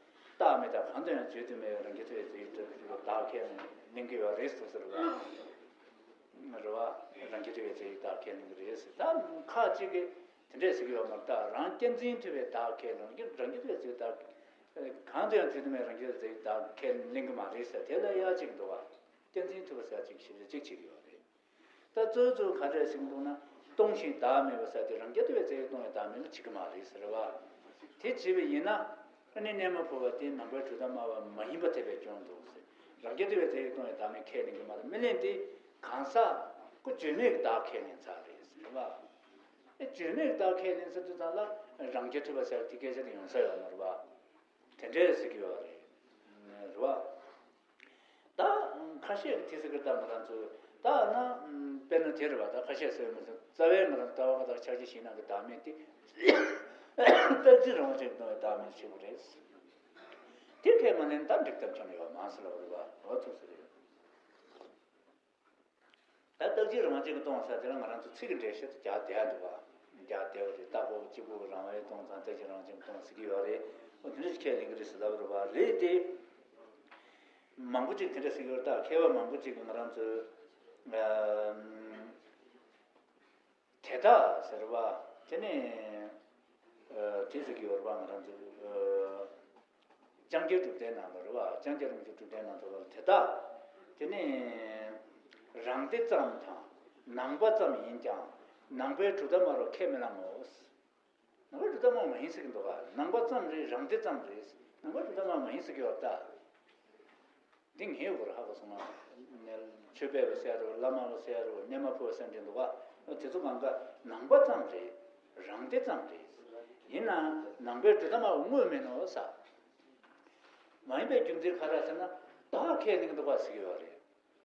བདག་མེད་པ་གང་དུ་ཡང་བརྗོད་དུ་མེད་པའི་རང་རྒྱལ་ཐོབ་པའི་རྫས་ཡོད་གྲུབ་མཐའི་བདག་ཁས་ལེན་གྱི་ཡོད་རེད་ཟེར་ཟེར་བ། རེད་བ། རང་རྒྱལ་ཐོབ་པའི་རྫས་ཡོད་བདག་ཁས་ལེན་གྱི་རེད་ཟེར། ད་ཁ་ཅིག་གིས་དེ་འདྲས་ཟེར་གྱི་ཡོད་མ་རེད། ད་རང་བསྟན་འཛིན་ཐོབ་པའི་བདག་ཁས་ལེན། རང་རྒྱལ་ཐོབ་པའི་རྫས་ཡོད་བདག་ གང་དུ་ཡང་བྲི་དུ་མེད་རང་རྒྱལ་དུ་བདག་ཁས་ལེན་གྱི་མ་རེད་ཟེར། དེ་ལ་ཡ་གཅིག་འདུག་བ། བསྟན་འཛིན་ཐུབ་པ་ཟེར་གཅིག་ཞིབ་ཆ་གཅིག་བྱེད་ཀྱི་ཡོད་རེད། ད་གཙོ་གཙོ་ག་འདྲས་ཟེར་གྱི་འདུག་ན། སྟོང་ཞིང་བདག་མེད་པ་ཟེར་དེ་རང་རྐྱ་ཐུབ་པའི་རྫས་ཡོད་སྟོང་ཡོད་བདག་མེད་ལ་བྱེད་ཀྱི་མ་རེད་ཟེར་བ། དེ་བྱེད་པ་ཡིན་ན། ཨ་ནི་གནས་མ་བུ་བ་དེ་ནང་པའི་གྲུབ་མཐའ་སྨྲ་བ་མ་ཡིན་པ་ཐེབས་པའི་སྐྱོན་འདུག་ཟེར། རང་རྐྱ་ཐུབ་པའི་རྫས་ཡོད་སྟོང་ཡོད་བདག་མེད་ཁས་ལེན་གྱི་མ་རེད། མི་ལེན་དེ་གང་ཟག་ཁོ་བརྗོད་མེད་ཀྱི་བདག་ཁས་ལེན་ཚར་རེད་ཟེར་བ། ཨེ་བརྗོད་མེད་ཀྱི་བདག་ཁས་ལེན་ཟེར་དུས་ཙམ་ལ་རང་རྐྱ་ཐུབ་པ་ཟེར་དེ་སྐད་ཆ་དེ་ཡོང་ས་ཡོད་མ་རེད་བ། དེ་འདྲས་ཟེར་གྱི་ཡོད་རེད། རེད་བ། ད་ཁ་ཤས་ཀྱི་དེ་ཟེར་གྱི་ད་ང་རང་ཚོ་ད་ན་དཔེར་ན་དེ་རེད་བ། ད་ཁ་ཤས་ཟེར་མི་ཟེར་རྩ་བའི་ང་རང་ལྟ་བ་ད་ཕྱག་རྒྱ་ཞིག་ནང་གི་བདག་མེད་དེ་རྟག་གཅིག་རང་དབང་ཅན་གྱི་སྟོང་པའི་བདག་མེད་ཆེན་པོ་རེད། དེ་ཁས་མ་ལེན་ད་འགྲིག་ཐབས་ཆགས་ནས་ཡོད་མ་ཟེར་ལབ་རེད་བ། འོ་ཐུག་ཟེར་རེད། ད་རྟག་གཅིག་རང་དབང་ཅན་གྱི་སྟོང་ཟེར་དེ་ལ་ང་རང་ཚོ་ཚིག་གི་འགྲེལ་བཤད་དུ་རྒྱག་བསྡད་འདུག་བ། རྒྱག་བསྡད་པ་རེད། རྟག་པ་གཅིག་པུ་རང་དབང་སྟོང་དང་རྟག་གཅིག་རང་དབང་ཅན་གྱི་སྟོང་ཟེར་གྱི་ཡོད་རེད། འོ་དེ་འདྲ་ཞིག་ཁས་ལེན་གྱི་རེད་ཟེར་ལབ་རེད་བ། རེད་དེ། མང་པོ་ཅིག་དེ་འདྲ་ཟེར་གྱི་ཡོད་རེད། ད་མཁས་པ་མང་པོ་ཅིག་གིས་ང་རང་ཚོའི་ཨ་དེ་དག་ཟེར་བ་དེ་ནས་ཨ་དེ་ཟེར་གྱི་ཡོད་རེད་བ། ང་རང་ཚོའི་ཨ་ལྕང་སྐྱའི་གྲུབ་མཐའི་ནང་ལ་རེད་བ། ལྕང་སྐྱ་རིན་པོ་ཆེའི་གྲུབ་མཐའི་ནང་དུ་ལ་དེ་དག་དེ་ནི་རང་སྡེ་ཙམ་དང་ནང་པ་ཙམ་ཡིན་ཀྱང་ནང་པའི་གྲུབ་མཐའ་སྨྲ་བར་ཁས་མི་བླང་ངོ་། ནང་པའི་གྲུབ་མཐའ་སྨྲ་བ་མ་ཡིན་ཟེར་གྱི་འདུག་ག་ནང་པ་ཙམ་རེད། རང་སྡེ་ཙམ་རེད། ནང་པའི་གྲུབ་མཐའ་སྨྲ་བ་མ་ཡིན་ཟེར་གྱི་ཡོད་རེད་ད། འདི་ངའི་སྐོར་ཧ་གོ་སོང་ང་། ཆོས་པས་པ་ཟེར་རོ། བླ་མ་པ་ཟེར་རོ། གནས་མ་ཕུ་པ་ཟེར་འདྲ་འདུག་ག་དེ་ཚོ་གང་ག་ནང་པ་ཙམ་རེད། རང་སྡེ་ཙམ་རེད། ཡིན་ན་ནང་པའི་གྲུབ་མཐའ་སྨྲ་བ་དངོས་མིན་ནོ་ས། མ་ཡིན་པའི་རྒྱུ་མཚན་ག་རེ་ཟེར་ན། བདག་ཁས་ལེན་གྱི་འདུག་ག་ཟེར་གྱི་ཡོད་རེད།